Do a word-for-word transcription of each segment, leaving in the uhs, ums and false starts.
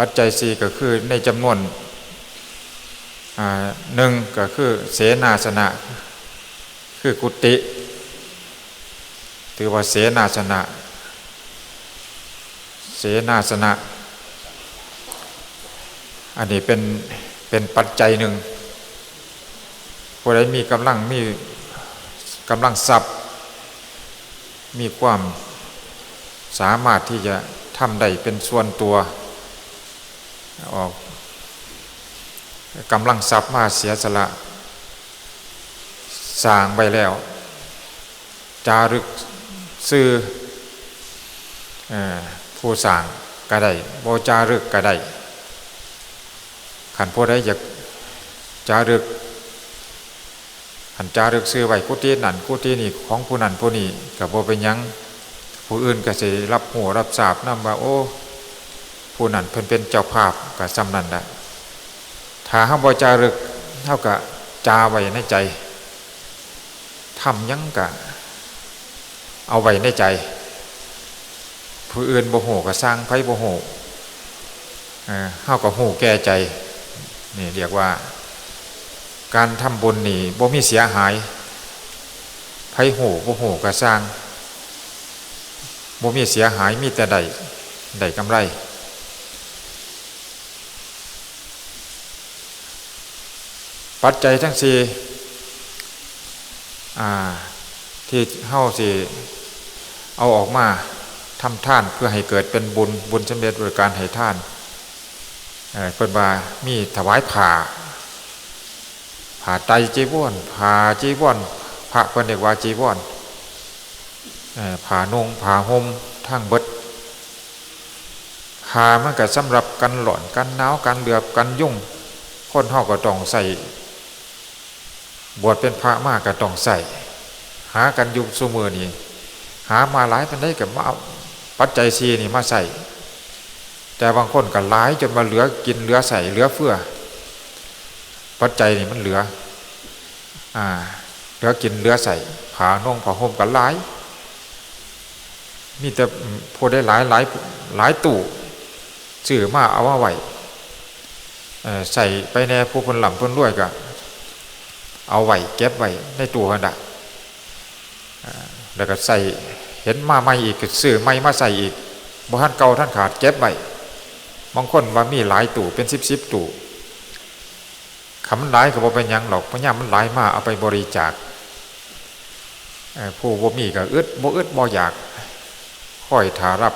ปัจจัยสี่ก็คือในจำนวน อ่า หนึ่งก็คือเสนาสนะ คือกุฏิ ถือว่าเสนาสนะ เสนาสนะ อันนี้เป็น เป็นปัจจัยหนึ่ง ผู้ใดมีกำลัง มีกำลังทรัพย์ มีความสามารถที่จะทำได้เป็นส่วนตัว ออกกำลังทรัพย์มาเสียสละ สร้างไว้แล้ว จารึกชื่อ เอ่อ ผู้สร้างก็ได้ บ่จารึกก็ได้ คันผู้ใดอยากจารึก คันจารึกชื่อไว้กุฏินั่นกุฏินี่ของผู้นั้นผู้นี้ก็บ่เป็นหยัง ผู้อื่นก็สิรับรู้รับทราบนำว่า โอ้ ผู้นั้นเพิ่นเป็นเจ้าภาพ ก็ส่ำนั้นละ ถ้าเฮาบ่จารึก เฮาก็จาไว้ในใจ ทำหยังก็เอาไว้ในใจ ผู้อื่นบ่ฮู้ก็ซ่าง ไผบ่ฮู้ เอ่อ เฮาก็ฮู้แก่ใจ นี่เรียกว่า การทำบุญนี่บ่มีเสียหาย ไผฮู้บ่ฮู้ก็ซ่าง บ่มีเสียหาย มีแต่ได้ ได้กำไร ปัจจัยทั้งสี่ อ่า ที่เฮาสิเอาออกมาทำทานเพื่อให้เกิดเป็นบุญ บุญสำเร็จโดยการให้ทาน เอ่อ เพิ่นว่ามีถวายผ้า ผ้าไตรจีวร ผ้าจีวร พระเพิ่นเรียกว่าจีวร เอ่อ ผ้านุ่งผ้าห่มทั้งเบิด ผ้ามันก็สำหรับกันร้อน กันหนาว กันเหลือบ กันยุง คนเฮาก็ต้องใช้ บวชเป็นพระมาก็ต้องใช้ หากันอยู่ซุมื้อนี้ หามาหลายปานใดก็มาเอาปัจจัยสี่นี่มาใช้ แต่บางคนก็หลายจนว่าเหลือกินเหลือใช้เหลือเฟือ ปัจจัยนี่มันเหลือ อ่า เหลือกินเหลือใช้ ผ้านุ่งผ้าห่มก็หลาย มีแต่ผู้ใดหลายหลาย หลายตู้ ซื้อมาเอามาไว้ เอ่อ ใช้ไปแหน่ ผู้เพิ่นร่ำเพิ่นรวยก็เอาไว้ เก็บไว้ในตู้หั่นน่ะ เอ่อ แล้วก็ใช้ เห็นมาใหม่อีกก็ซื้อใหม่มาใช้อีก บ่ทันเก่าทันขาด เก็บไว้ บางคนว่ามีหลายตู้ เป็นสิบสิบตู้ คันมันหลายก็บ่เป็นหยังดอก พยายามมันหลายมาเอาไปบริจาค เอ่อ ผู้บ่มีก็อึด บ่อึดบ่อยาก คอยท่ารับ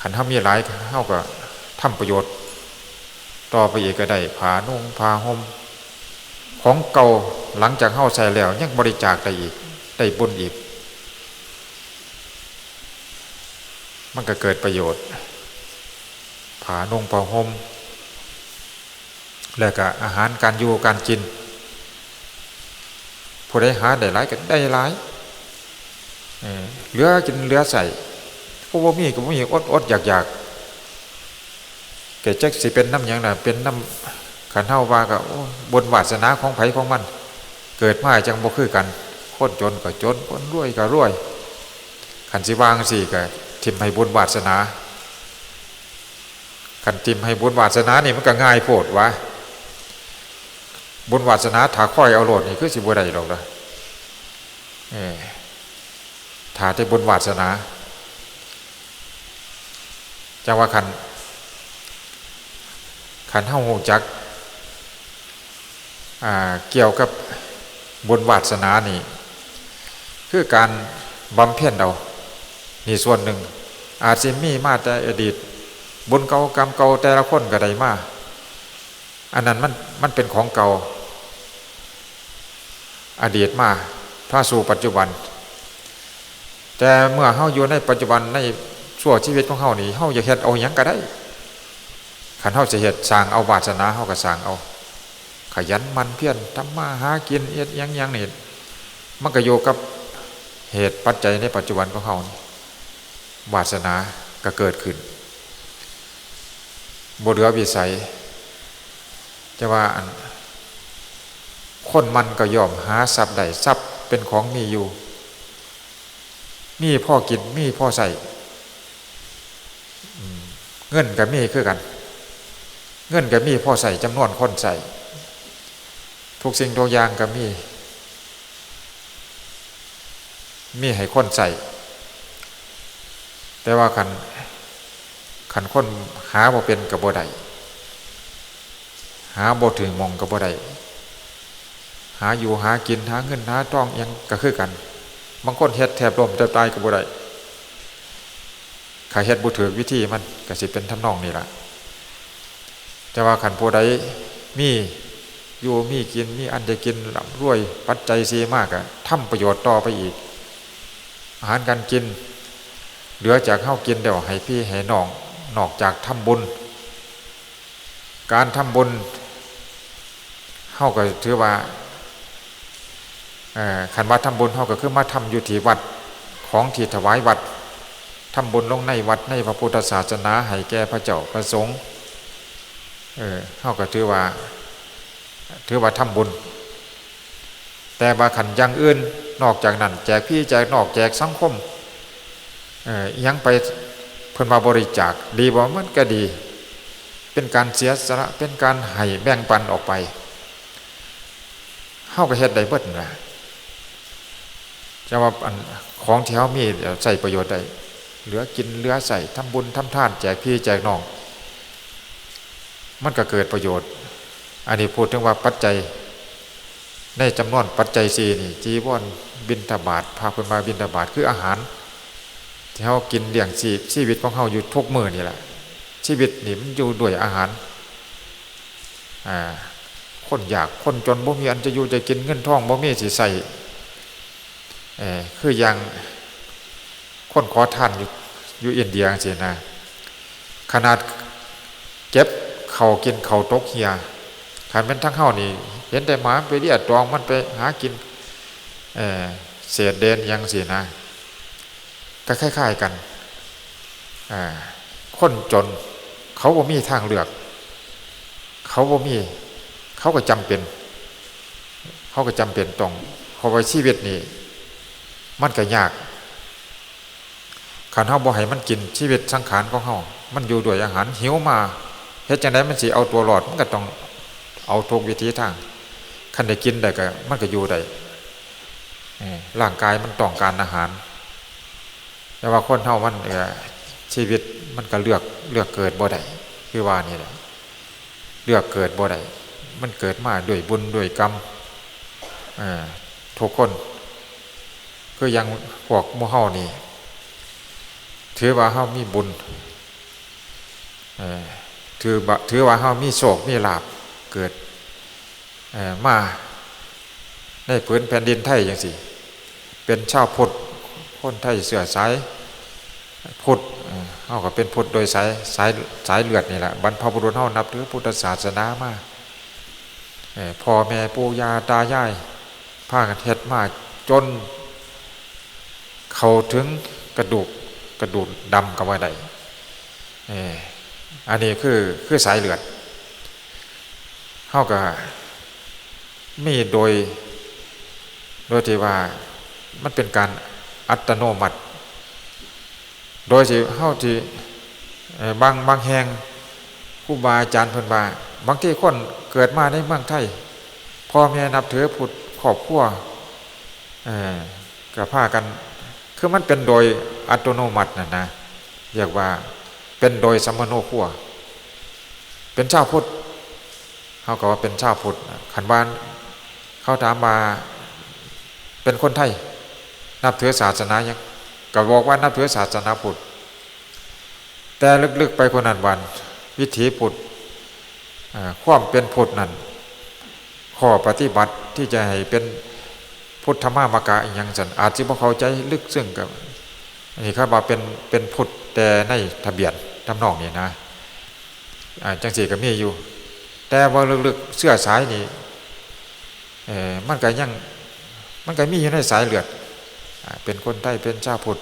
คันเฮามีหลาย เฮาก็ทำประโยชน์ต่อไปอีกก็ได้ ผ้านุ่งผ้าห่ม ของเก่าหลังจากเฮาใช้แล้วยังบริจาคได้อีก ได้บุญอีก มันก็เกิดประโยชน์ ผ้านุ่งผ้าห่ม แล้วก็อาหารการอยู่การกิน ผู้ใดหาได้หลายก็ได้หลาย เออ เหลือกินเหลือใช้ ผู้บ่มีก็บ่มี อดอดอยากอยาก ก็จักสิเป็นนำหยังน่ะ เป็นนำ คันเฮาว่าก็ โอ้ บุญวาสนาของไผของมัน เกิดมาจั่งบ่คือกัน คนจนก็จน คนรวยก็รวย คันสิว่าจั่งซี้ก็ถิ่มให้บุญวาสนา คันถิ่มให้บุญวาสนานี่มันก็ง่ายโพดวะ บุญวาสนาถ้าคอยเอาโลดนี่คือสิบ่ได้ดอกนะ เออ ถ้าแต่บุญวาสนา จั่งว่าคัน คันเฮารู้จัก อ่า เกี่ยวกับบุญวาสนานี่ คือการบำเพ็ญเอา นี่ส่วนหนึ่ง อาจสิมีมาแต่อดีต บุญเก่ากรรมเก่าแต่ละคนก็ได้มา อันนั้นมัน มันเป็นของเก่า อดีตมา พาสู่ปัจจุบัน แต่เมื่อเฮาอยู่ในปัจจุบัน ในชั่วชีวิตของเฮานี่ เฮาอยากเฮ็ดเอาหยังก็ได้ คันเฮาสิเฮ็ด สร้างเอาวาสนา เฮาก็สร้างเอา ขยันหมั่นเพียร ทำมาหากิน เฮ็ดหยังหยังนี่ มันก็อยู่กับเหตุปัจจัยในปัจจุบันของเฮานี่ วาสนาก็เกิดขึ้น บ่เหลือวิสัย แต่ว่าอัน คนมันก็ย่อมหาทรัพย์ได้ ทรัพย์เป็นของมีอยู่ มีพอกิน มีพอใช้ อืม เงินก็มีคือกัน เงินก็มีพอใช้จำนวนคนใช้ ทุกสิ่งทุกอย่างก็มี มีให้คนใช้ แต่ว่าคัน คันคนหาบ่เป็นก็บ่ได้ หาบ่ถืกหม่องก็บ่ได้ หาอยู่หากิน หาเงินหาทองอิหยังก็คือกัน บางคนเฮ็ดแทบล้มแทบตายก็บ่ได้ ถ้าเฮ็ดบ่ถืกวิธีมันก็สิเป็นทำนองนี้ล่ะ แต่ว่าคันผู้ใดมีอยู่มีกิน มีอันจะกิน ร่ำรวยปัจจัยสี่มา ก็ทำประโยชน์ต่อไปอีก อาหารการกิน เหลือจากเฮากินแล้วให้พี่ให้น้อง นอกจากทำบุญ การทำบุญ เฮาก็ถือว่า เอ่อ คันว่าทำบุญ เฮาก็คือมาทำอยู่ที่วัด ของที่ถวายวัด ทำบุญลงในวัด ในพระพุทธศาสนา ให้แก่พระเจ้าพระสงฆ์ เออ เฮาก็ถือว่า ถือว่าทำบุญ แต่ว่าคันอย่างอื่น นอกจากนั้น แจกพี่แจกน้อง แจกสังคม เอ่อ อิหยังไป เพิ่นว่าบริจาค ดีบ่ มันก็ดี เป็นการเสียสละ เป็นการให้แบ่งปันออกไป เฮาก็เฮ็ดได้เบิดนั่นล่ะ แต่ว่าอันของที่เฮามีใช้ประโยชน์ได้ เหลือกินเหลือใช้ ทำบุญทำทาน แจกพี่แจกน้อง มันก็เกิดประโยชน์ อันนี้พูดถึงว่าปัจจัย ในจำนวนปัจจัยสี่นี่ จีวร บิณฑบาต พาเพิ่นมาบิณฑบาต คืออาหาร ที่เฮากินเลี้ยงชีพ ชีวิตของเฮาอยู่ทุกมื้อนี่แหละ ชีวิตนี่มันอยู่ด้วยอาหาร อ่า คนยากคนจนบ่มีอันจะอยู่จะกิน เงินทองบ่มีสิใช้ เอ่อ คืออย่างคนขอทานอยู่ อยู่อินเดียจังซี้นะ ขนาดเก็บข้าวกินข้าวตกเหี่ย คันแม่นทางเฮานี่ เห็นแต่หมาไปเลียตองมันไปหากิน เอ่อ เศษเดนหยังซี้นะ ก็คล้ายๆกัน อ่า คนจนเขาบ่มีทางเลือก เขาบ่มี เขาก็จำเป็น เขาก็จำเป็นต้อง เพราะว่าชีวิตนี่ มันก็ยาก คันเฮาบ่ให้มันกิน ชีวิตสังขารของเฮา มันอยู่ด้วยอาหาร หิวมา เฮ็ดจั่งใดมันสิเอาตัวรอด มันก็ต้องเอาทุกวิถีทาง คันได้กินได้ก็ มันก็อยู่ได้ เออ ร่างกายมันต้องการอาหาร แต่ว่าคนเฮามัน เอ่อ ชีวิตมันก็เลือก เลือกเกิดบ่ได้ คือว่านี่แหละ เลือกเกิดบ่ได้ มันเกิดมาด้วยบุญด้วยกรรม เอ่อ ทุกคน คืออย่างพวกหมู่เฮานี่ ถือว่าเฮามีบุญ เอ่อ ถือว่า ถือว่าเฮามีโชคมีลาภ เกิด เอ่อ มาในผืนแผ่นดินไทยจังซี้ เป็นชาวพุทธ คนไทยเชื้อสายพุทธ เอ่อ เฮาก็เป็นพุทธโดยสาย สาย สายเลือดนี่แหละ บรรพบุรุษเฮานับถือพุทธศาสนามา เอ่อ พ่อแม่ปู่ย่าตายายพากันเฮ็ดมาจนเข้าถึงกระดูก กระดูกดำก็ว่าได้ เอ่อ อันนี้คือ คือสายเลือด เฮาก็มีโดย โดยที่ว่ามันเป็นการอัตโนมัติ โดยที่เฮาที่ เอ่อ บาง บางแห่งครูบาอาจารย์เพิ่นว่า บางทีคนเกิดมาในเมืองไทย พ่อแม่นับถือพุทธ ครอบครัว เอ่อ ก็พากัน คือมันเป็นโดยอัตโนมัตินั่นนะ เรียกว่าเป็นโดยสัมมโนครัว เป็นชาวพุทธ เฮาก็ว่าเป็นชาวพุทธ คันว่าเขาถามว่าเป็นคนไทย นับถือศาสนาหยัง ก็บอกว่านับถือศาสนาพุทธ แต่ลึกๆไปกว่านั้นว่า วิถีพุทธ เอ่อ ความเป็นพุทธนั่น ข้อปฏิบัติที่จะให้เป็นพุทธมามกะอิหยังซั่น อาจสิบ่เข้าใจลึกซึ้งกับ อันนี้เขาว่าเป็น เป็นพุทธแต่ในทะเบียนทำนองนี้นะ อ่า จังซี้ก็มีอยู่ แต่ว่าลึกๆเชื้อสายนี่ เอ่อ มันก็ยัง มันก็มีอยู่ในสายเลือด อ่า เป็นคนไทย เป็นชาวพุทธ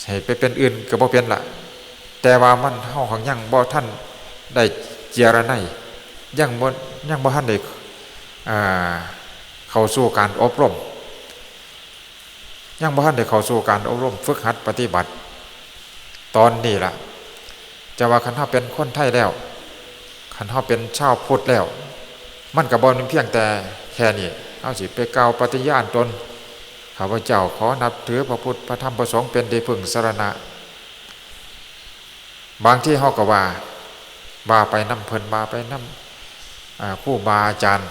ให้ไปเป็นอื่นก็บ่เป็นละ แต่ว่ามัน เฮาของยังบ่ทันได้เจรไน ยังบ่ ยังบ่ทันได้ อ่า เข้าสู่การอบรม ยังบ่ทันได้เข้าสู่การอบรมฝึกหัดปฏิบัติ ตอนนี้ละ จะว่าคันเฮาเป็นคนไทยแล้ว คันเฮาเป็นชาวพุทธแล้ว มันก็บ่แม่นเพียงแต่แค่นี้ เฮาสิไปกล่าวปฏิญาณตน ข้าพเจ้าขอนับถือพระพุทธพระธรรมพระสงฆ์เป็นที่พึ่งสรณะ บางทีเฮาก็ว่า ว่าไปนำเพิ่น ว่าไปนำ อ่า ครูบาอาจารย์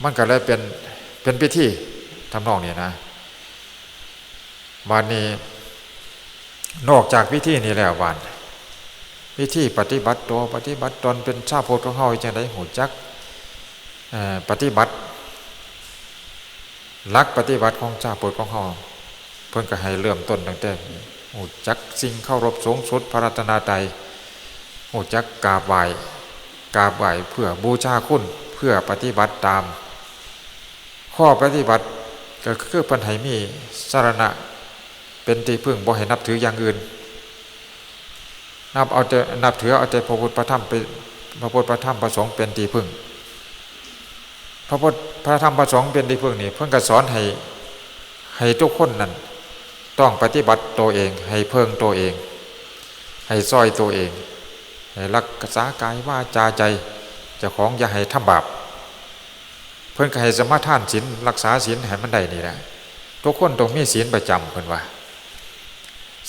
มันก็เลยเป็น เป็นพิธีทำนองนี้นะ บาดนี้ นอกจากพิธีนี้แล้ว บาด พิธีปฏิบัติตัว ปฏิบัติตนเป็นชาวพุทธของเฮาจั่งใด ฮู้จัก เอ่อ ปฏิบัติ หลักปฏิบัติของชาวพุทธของเฮา เพิ่นก็ให้เริ่มต้นตั้งแต่ ฮู้จักสิ่งเคารพสูงสุด พระรัตนตรัย ฮู้จักกราบไหว้ กราบไหว้เพื่อบูชาคุณ เพื่อปฏิบัติตาม ข้อปฏิบัติก็คือเพิ่นให้มีสรณะเป็นที่พึ่ง บ่ให้นับถืออย่างอื่น นับเอาแต่ นับถือเอาแต่พระพุทธพระธรรมเป็น พระพุทธพระธรรมพระสงฆ์เป็นที่พึ่ง พระพุทธพระธรรมพระสงฆ์เป็นที่พึ่งนี่ เพิ่นก็สอนให้ ให้ทุกคนนั่นต้องปฏิบัติตัวเอง ให้เพิ่งตัวเอง ให้ซ่อยตัวเอง ให้รักษากายวาจาใจเจ้าของอย่าให้ทำบาป เพิ่นก็ให้สมาทานศีล รักษาศีลให้มันได้นี่แหละ ทุกคนต้องมีศีลประจำ เพิ่นว่า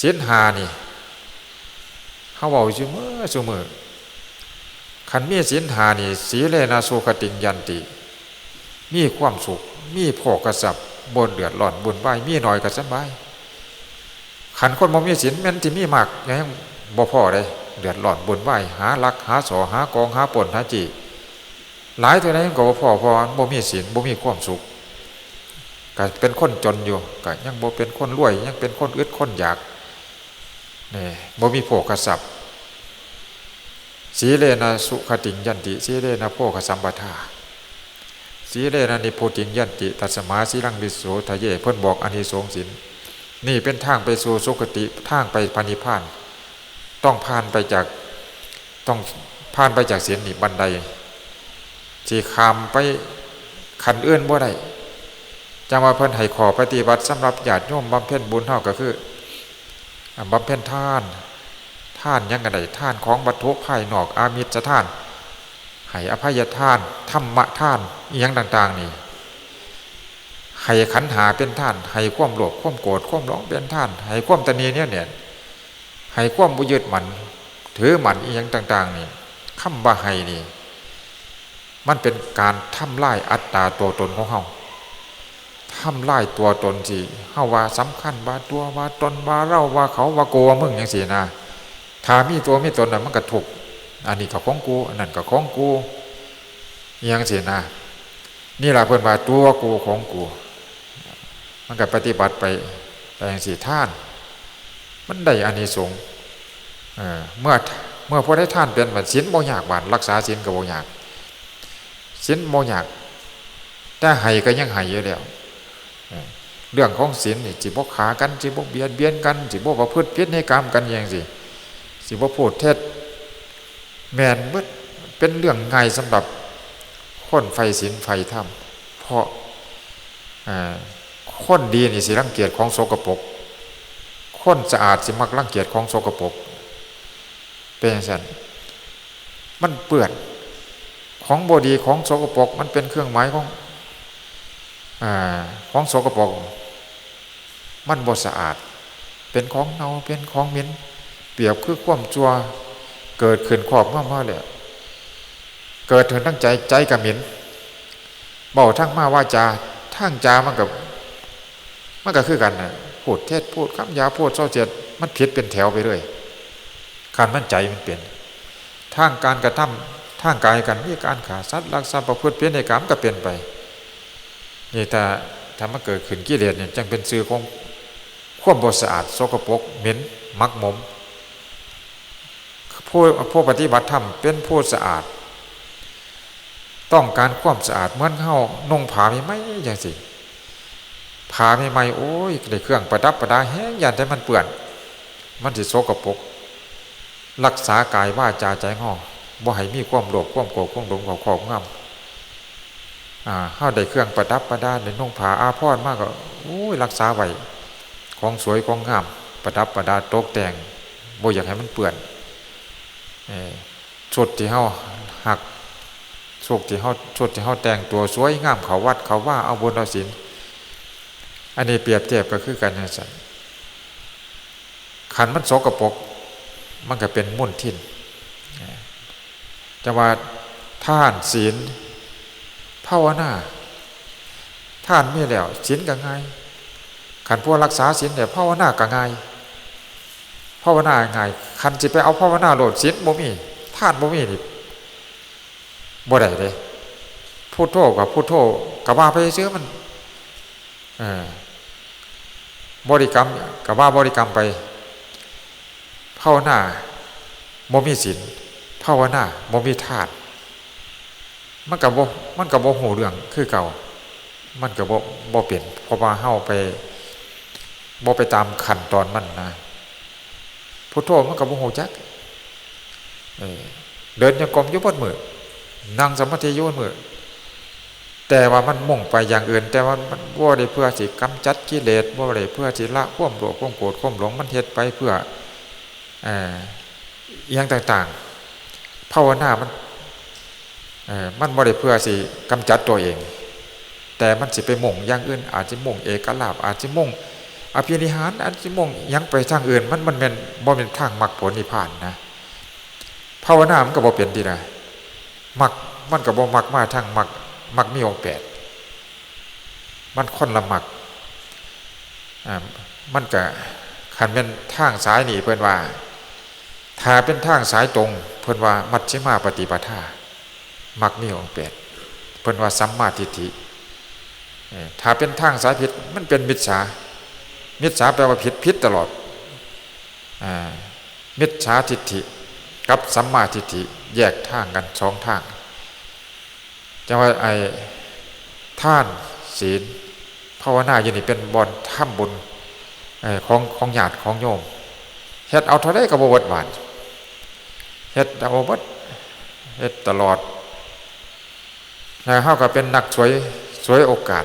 ศีลห้านี่ เฮาเว้าซุมื้อซุมื้อ คันมีศีลห้านี่ สีเลนะสุขติงยันติ มีความสุข มีโภคทรัพย์ บ่เดือดร้อนวุ่นวาย มีน้อยก็สบาย คันคนบ่มีศีล แม่นสิมีมากยังบ่พอเด้ เดือดร้อนวุ่นวาย หาลัก หาซ่อ หาโกง หาปล้น หาจี้ หลายเท่าใดมันก็บ่พอ เพราะว่ามันบ่มีศีล บ่มีความสุข ก็เป็นคนจนอยู่ ก็ยังบ่เป็นคนรวย ยังเป็นคนอึดคนอยาก นี่ บ่มีโภคทรัพย์ สีเลนะสุขติงยันติ สีเลนะโภคสัมปทา สีเลนะนิพพุติงยันติ ตัสมาสีลังวิโสทะเย เพิ่นบอกอานิสงส์ศีล นี่เป็นทางไปสู่สุคติ ทางไปพระนิพพาน ต้องผ่านไปจาก ต้องผ่านไปจากศีลนี่บันได สิข้ามไปขั้นอื่นบ่ได้ จั่งว่าเพิ่นให้ข้อปฏิบัติสำหรับญาติโยมบำเพ็ญบุญเฮาก็คือ อ่า บำเพ็ญทาน ทานหยังก็ได้ ทานของวัตถุภายนอก อามิสทาน ให้อภัยทาน ธรรมทาน อิหยังต่างๆนี่ ให้ขันธ์ห้าเป็นทาน ให้ความโลภ ความโกรธ ความหลงเป็นทาน ให้ความตณีเหนียวแน่น ให้ความบ่ยึดมั่น ถือมั่นอิหยังต่างๆนี่ คำว่าให้นี่ มันเป็นการทำลายอัตตาตัวตนของเฮา ทำลายตัวตนที่เฮาว่าสำคัญ ว่าตัว ว่าตน ว่าเรา ว่าเขา ว่ากู ว่ามึงจั่งซี้นะ ถ้ามีตัวมีตนน่ะ มันก็ทุกข์ อันนี้ก็ของกู อันนั้นก็ของกู อิหยังซี้นะ นี่ล่ะเพิ่นว่าตัวกูของกู มันก็ปฏิบัติไป ไปจั่งซี้ ทาน มันได้อานิสงส์ เออ เมื่อ เมื่อผู้ใดทานเป็น บัดศีลบ่ยาก บาดรักษาศีลก็บ่ยาก ศีลบ่ยาก แต่ให้ก็ยังให้อยู่แล้ว เออ เรื่องของศีลนี่ สิบ่ฆ่ากัน สิบ่เบียดเบียนกัน สิบ่ประพฤติผิดในกามกันจั่งซี้ สิบ่พูดเท็จ แม่นเบิด เป็นเรื่องง่ายสำหรับคนใฝ่ศีลใฝ่ธรรม เพราะ อ่า คนดีนี่สิรังเกียจของสกปรก คนสะอาดสิมักรังเกียจของสกปรก เป็นจั่งซั้น มันเปื้อน ของบ่ดี ของสกปรก มันเป็นเครื่องหมายของ อ่า ของสกปรก มันบ่สะอาด เป็นของเน่า เป็นของเหม็น เปรียบคือความชั่ว เกิดขึ้นครอบงำเฮาแล้ว เกิดขึ้นทางใจ ใจก็เหม็น เว้าทางมาวาจา ทางจามันก็ มันก็คือกันน่ะ พูดเท็จ พูดคำหยาบ พูดส่อเสียด มันผิดเป็นแถวไปเลย คันมันใจมันเป็น ทางการกระทำ ทางกายกัน มีการฆ่าสัตว์ ลักทรัพย์ ประพฤติผิดในกาม ก็เป็นไป นี่ถ้า ถ้ามันเกิดขึ้นกิเลสนี่ จั่งเป็นชื่อของความบ่สะอาด สกปรก เหม็น หมักหมม ผู้ ผู้ปฏิบัติธรรมเป็นผู้สะอาด ต้องการความสะอาด เหมือนเฮานุ่งผ้าใหม่ๆจั่งซี้ ผ้าใหม่ๆ โอ้ย ได้เครื่องประดับประดาแฮง ย้านแต่มันเปื้อน มันสิสกปรก รักษากายวาจาใจเฮา บ่ให้มีความโลภ ความโกรธ ความหลงเข้าครอบงำ อ่า เฮาได้เครื่องประดับประดา ได้นุ่งผ้าอาภรณ์มาก็ โอ้ย รักษาไว้ ของสวยของงาม ประดับประดาตกแต่ง บ่อยากให้มันเปื้อน เออ ชุดที่เฮาฮัก ชุดที่เฮา ชุดที่เฮาแต่งตัวสวยงามเข้าวัดเข้าวา เอาบุญเอาศีล อันนี้เปรียบเทียบก็คือกันจั่งซั้น คันมันสกปรก มันก็เป็นมลทิน จั่งว่าทานศีล ภาวนา ทานมีแล้ว ศีลก็ง่าย คันผู้รักษาศีลแล้ว ภาวนาก็ง่าย ภาวนาง่าย คันสิไปเอาภาวนาโลด ศีลบ่มี ทานบ่มีนี่ บ่ได้เด้ พุทโธก็พุทโธ ก็ว่าไปซื่อมัน เออ บริกรรมก็ว่าบริกรรมไป ภาวนาบ่มีศีล ภาวนาบ่มีทาน มันก็บ่ มันก็บ่ฮู้เรื่องคือเก่า มันก็บ่ บ่เป็น เพราะว่าเฮาไป บ่ไปตามขั้นตอนมันนะ พุทโธมันก็บ่ฮู้จัก เออ เดินจงกรมอยู่เบิดมื้อ นั่งสมาธิอยู่เบิดมื้อ แต่ว่ามันมุ่งไปอย่างอื่น แต่ว่ามันบ่ได้เพื่อสิกำจัดกิเลส บ่ได้เพื่อสิละความโลภ ความโกรธ ความหลง มันเฮ็ดไปเพื่อ เอ่อ อิหยังต่างๆ ภาวนามัน เอ่อ มันบ่ได้เพื่อสิกำจัดตัวเอง แต่มันสิไปมุ่งอย่างอื่น อาจสิมุ่งเอกลาภ อาจสิมุ่งอภินิหาร อาจสิมุ่งหยังไปทางอื่น มัน มันแม่น บ่แม่นทางมรรคผลนิพพานนะ ภาวนามันก็บ่เป็นติล่ะ มรรค มันก็บ่มรรคมาทางมรรค มรรคมีองค์แปด มันคนละมรรค อ่า มันก็ คันแม่นทางสายนี่เพิ่นว่า ถ้าเป็นทางสายตรง เพิ่นว่ามัชฌิมาปฏิปทา มรรคมีองค์แปด เพิ่นว่าสัมมาทิฏฐิ เอ่อ ถ้าเป็นทางสายผิด มันเป็นมิจฉา มิจฉาแปลว่าผิด ผิดตลอด อ่า มิจฉาทิฏฐิกับสัมมาทิฏฐิแยกทางกันสองทาง จั่งว่าไอ้ทานศีลภาวนาอยู่นี่เป็นบ่อนทำบุญ เอ่อ ของ ของญาติของโยม เฮ็ดเอาเท่าใดก็บ่เบิดบาด เฮ็ดเอาเบิด เฮ็ดตลอด แล้วเฮาก็เป็นนักฉวย ฉวยโอกาส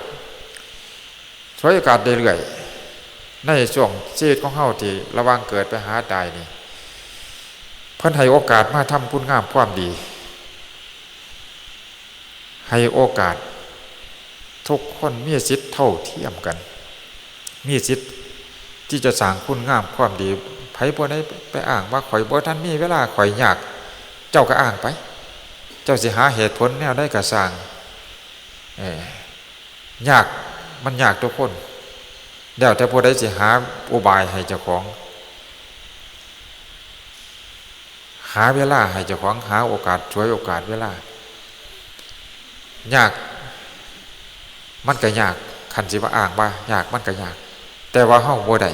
ฉวยโอกาสเรื่อยๆ ในช่วงชีวิตของเฮาที่ระหว่างเกิดไปหาตายนี่ เพิ่นให้โอกาสมาทำคุณงามความดี ให้โอกาส ทุกคนมีสิทธิ์เท่าเทียมกัน มีสิทธิ์ที่จะสร้างคุณงามความดี ไผผู้ใดไปอ้างว่า "ข้อยบ่ทันมีเวลา ข้อยยาก" เจ้าก็อ้างไป เจ้าสิหาเหตุผลแนวใดก็ซ่าง เออ ยาก มันยากทุกคน แล้วแต่ผู้ใดสิหาอุบายให้เจ้าของ หาเวลาให้เจ้าของ หาโอกาส ฉวยโอกาสเวลา ยาก มันก็ยาก คันสิว่าอ้างว่ายาก มันก็ยาก แต่ว่าเฮาบ่ได้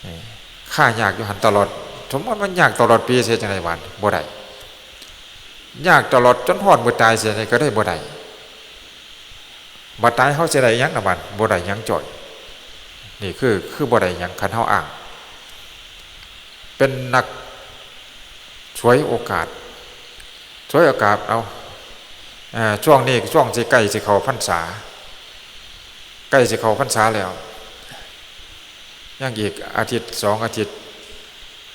เออ คายากอยู่หั่นตลอด สมมุติมันยากตลอดปี สิเฮ็ดจั่งใดบาด บ่ได้ ยากตลอดจนฮอดมื้อตาย สิเฮ็ดจั่งใดก็ได้บ่ได้ บัดตายเฮาสิได้หยังล่ะบาด บ่ได้หยังจ้อย นี่คือ คือบ่ได้หยัง คันเฮาอ้าง เป็นนักฉวยโอกาส ฉวยโอกาสเอา เอ่อ ช่วงนี้ช่วงสิใกล้สิเข้าพรรษา ใกล้สิเข้าพรรษาแล้ว ยังอีกอาทิตย์สองอาทิตย์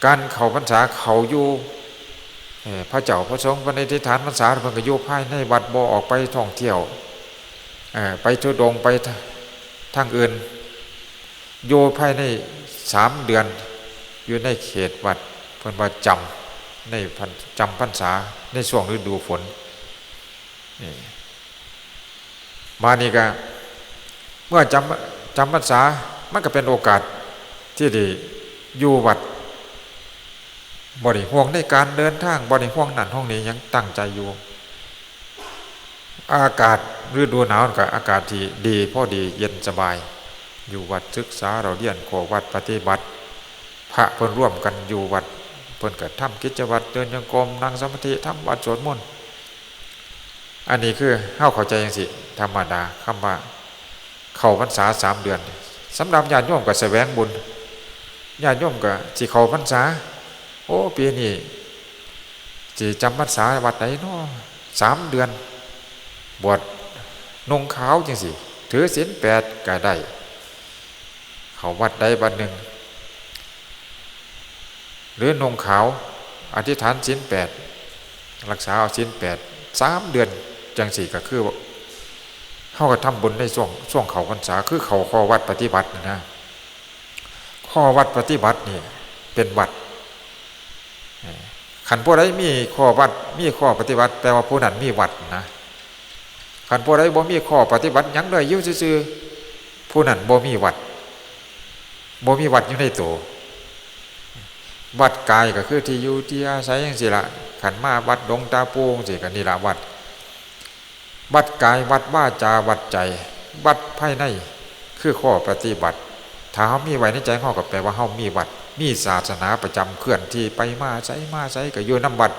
การเข้าพรรษาเข้าอยู่ เอ่อ พระเจ้าพระสงฆ์เพิ่นอธิษฐานพรรษา เพิ่นก็อยู่ภายในวัด บ่ออกไปท่องเที่ยว เอ่อ ไปธุดงค์ ไปทางอื่น อยู่ภายในสามเดือน อยู่ในเขตวัด เพิ่นว่าจำ ในพรร- จำพรรษาในช่วงฤดูฝน นี่ มานี่ก็ เมื่อจำ จำพรรษา มันก็เป็นโอกาสที่ได้อยู่วัด บ่ได้ห่วงในการเดินทาง บ่ได้ห่วงนั่นห่วงนี่ ยังตั้งใจอยู่ อากาศฤดูหนาวก็อากาศที่ดี พอดี เย็นสบาย อยู่วัดศึกษาเล่าเรียน เข้าวัดปฏิบัติ พระเพิ่นร่วมกันอยู่วัด เพิ่นก็ทำกิจวัตร เดินจงกรม นั่งสมาธิ ทำวัตรสวดมนต์ อันนี้คือเฮาเข้าใจจั่งซี้ ธรรมดา คำว่าเข้าพรรษาสามเดือน สำหรับญาติโยมก็แสวงบุญ ญาติโยมก็สิเข้าพรรษา โอ้ ปีนี้สิจำพรรษาวัดใดน้อ สามเดือน บวชนุ่งขาวจั่งซี้ ถือศีลแปดก็ได้ เข้าวัดใดวัดหนึ่ง หรือนุ่งขาว อธิษฐานศีลแปด รักษาเอาศีลแปด สามเดือน จังซี้ก็คือ เฮาก็ทำบุญในช่วง ช่วงเข้าพรรษา คือเข้าข้อวัดปฏิบัตินะ ข้อวัดปฏิบัตินี่เป็นวัด เอ่อ คันผู้ใดมีข้อวัด มีข้อปฏิบัติ แปลว่าผู้นั้นมีวัดนะ คันผู้ใดบ่มีข้อปฏิบัติหยังเลย อยู่ซื่อๆ ผู้นั้นบ่มีวัด บ่มีวัดอยู่ในตัว วัดกายก็คือที่อยู่ที่อาศัยจังซี้ละ คันมาวัดหลวงตาปู่จังซี้ก็นี่ละวัด วัดกาย วัดวาจา วัดใจ วัดภายใน คือข้อปฏิบัติ ถ้าเฮามีไว้ในใจเฮาก็แปลว่าเฮามีวัด มีศาสนาประจำ เคลื่อนที่ไปมาไสมาไสก็อยู่นำวัด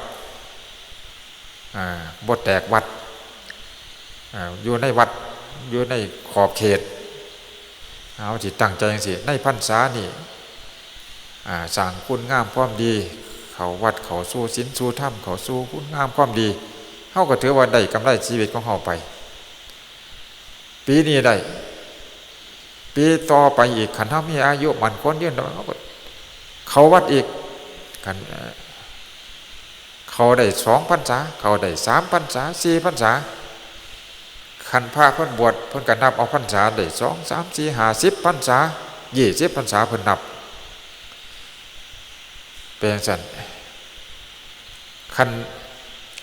อ่า บ่แตกวัด อ่า อยู่ในวัด อยู่ในขอบเขต เฮาสิตั้งใจจังซี้ ในพรรษานี่ อ่า สร้างคุณงามความดี เข้าวัด เข้าสู่ศีลสู่ธรรม เข้าสู่คุณงามความดี เฮาก็ถือว่าได้กำไรชีวิตของเฮาไป ปีนี้ได้ ปีต่อไปอีก คันเฮามีอายุมั่นขวัญยืน เฮาก็เข้าวัดอีก คัน เอ่อ เข้าได้สองพรรษา เข้าได้สามพรรษา สี่พรรษา คันพระเพิ่นบวช เพิ่นก็นับเอาพรรษาได้ สอง สาม สี่ ห้า สิบพรรษา ยี่สิบพรรษา เพิ่นนับ เป็นจังซั่น คัน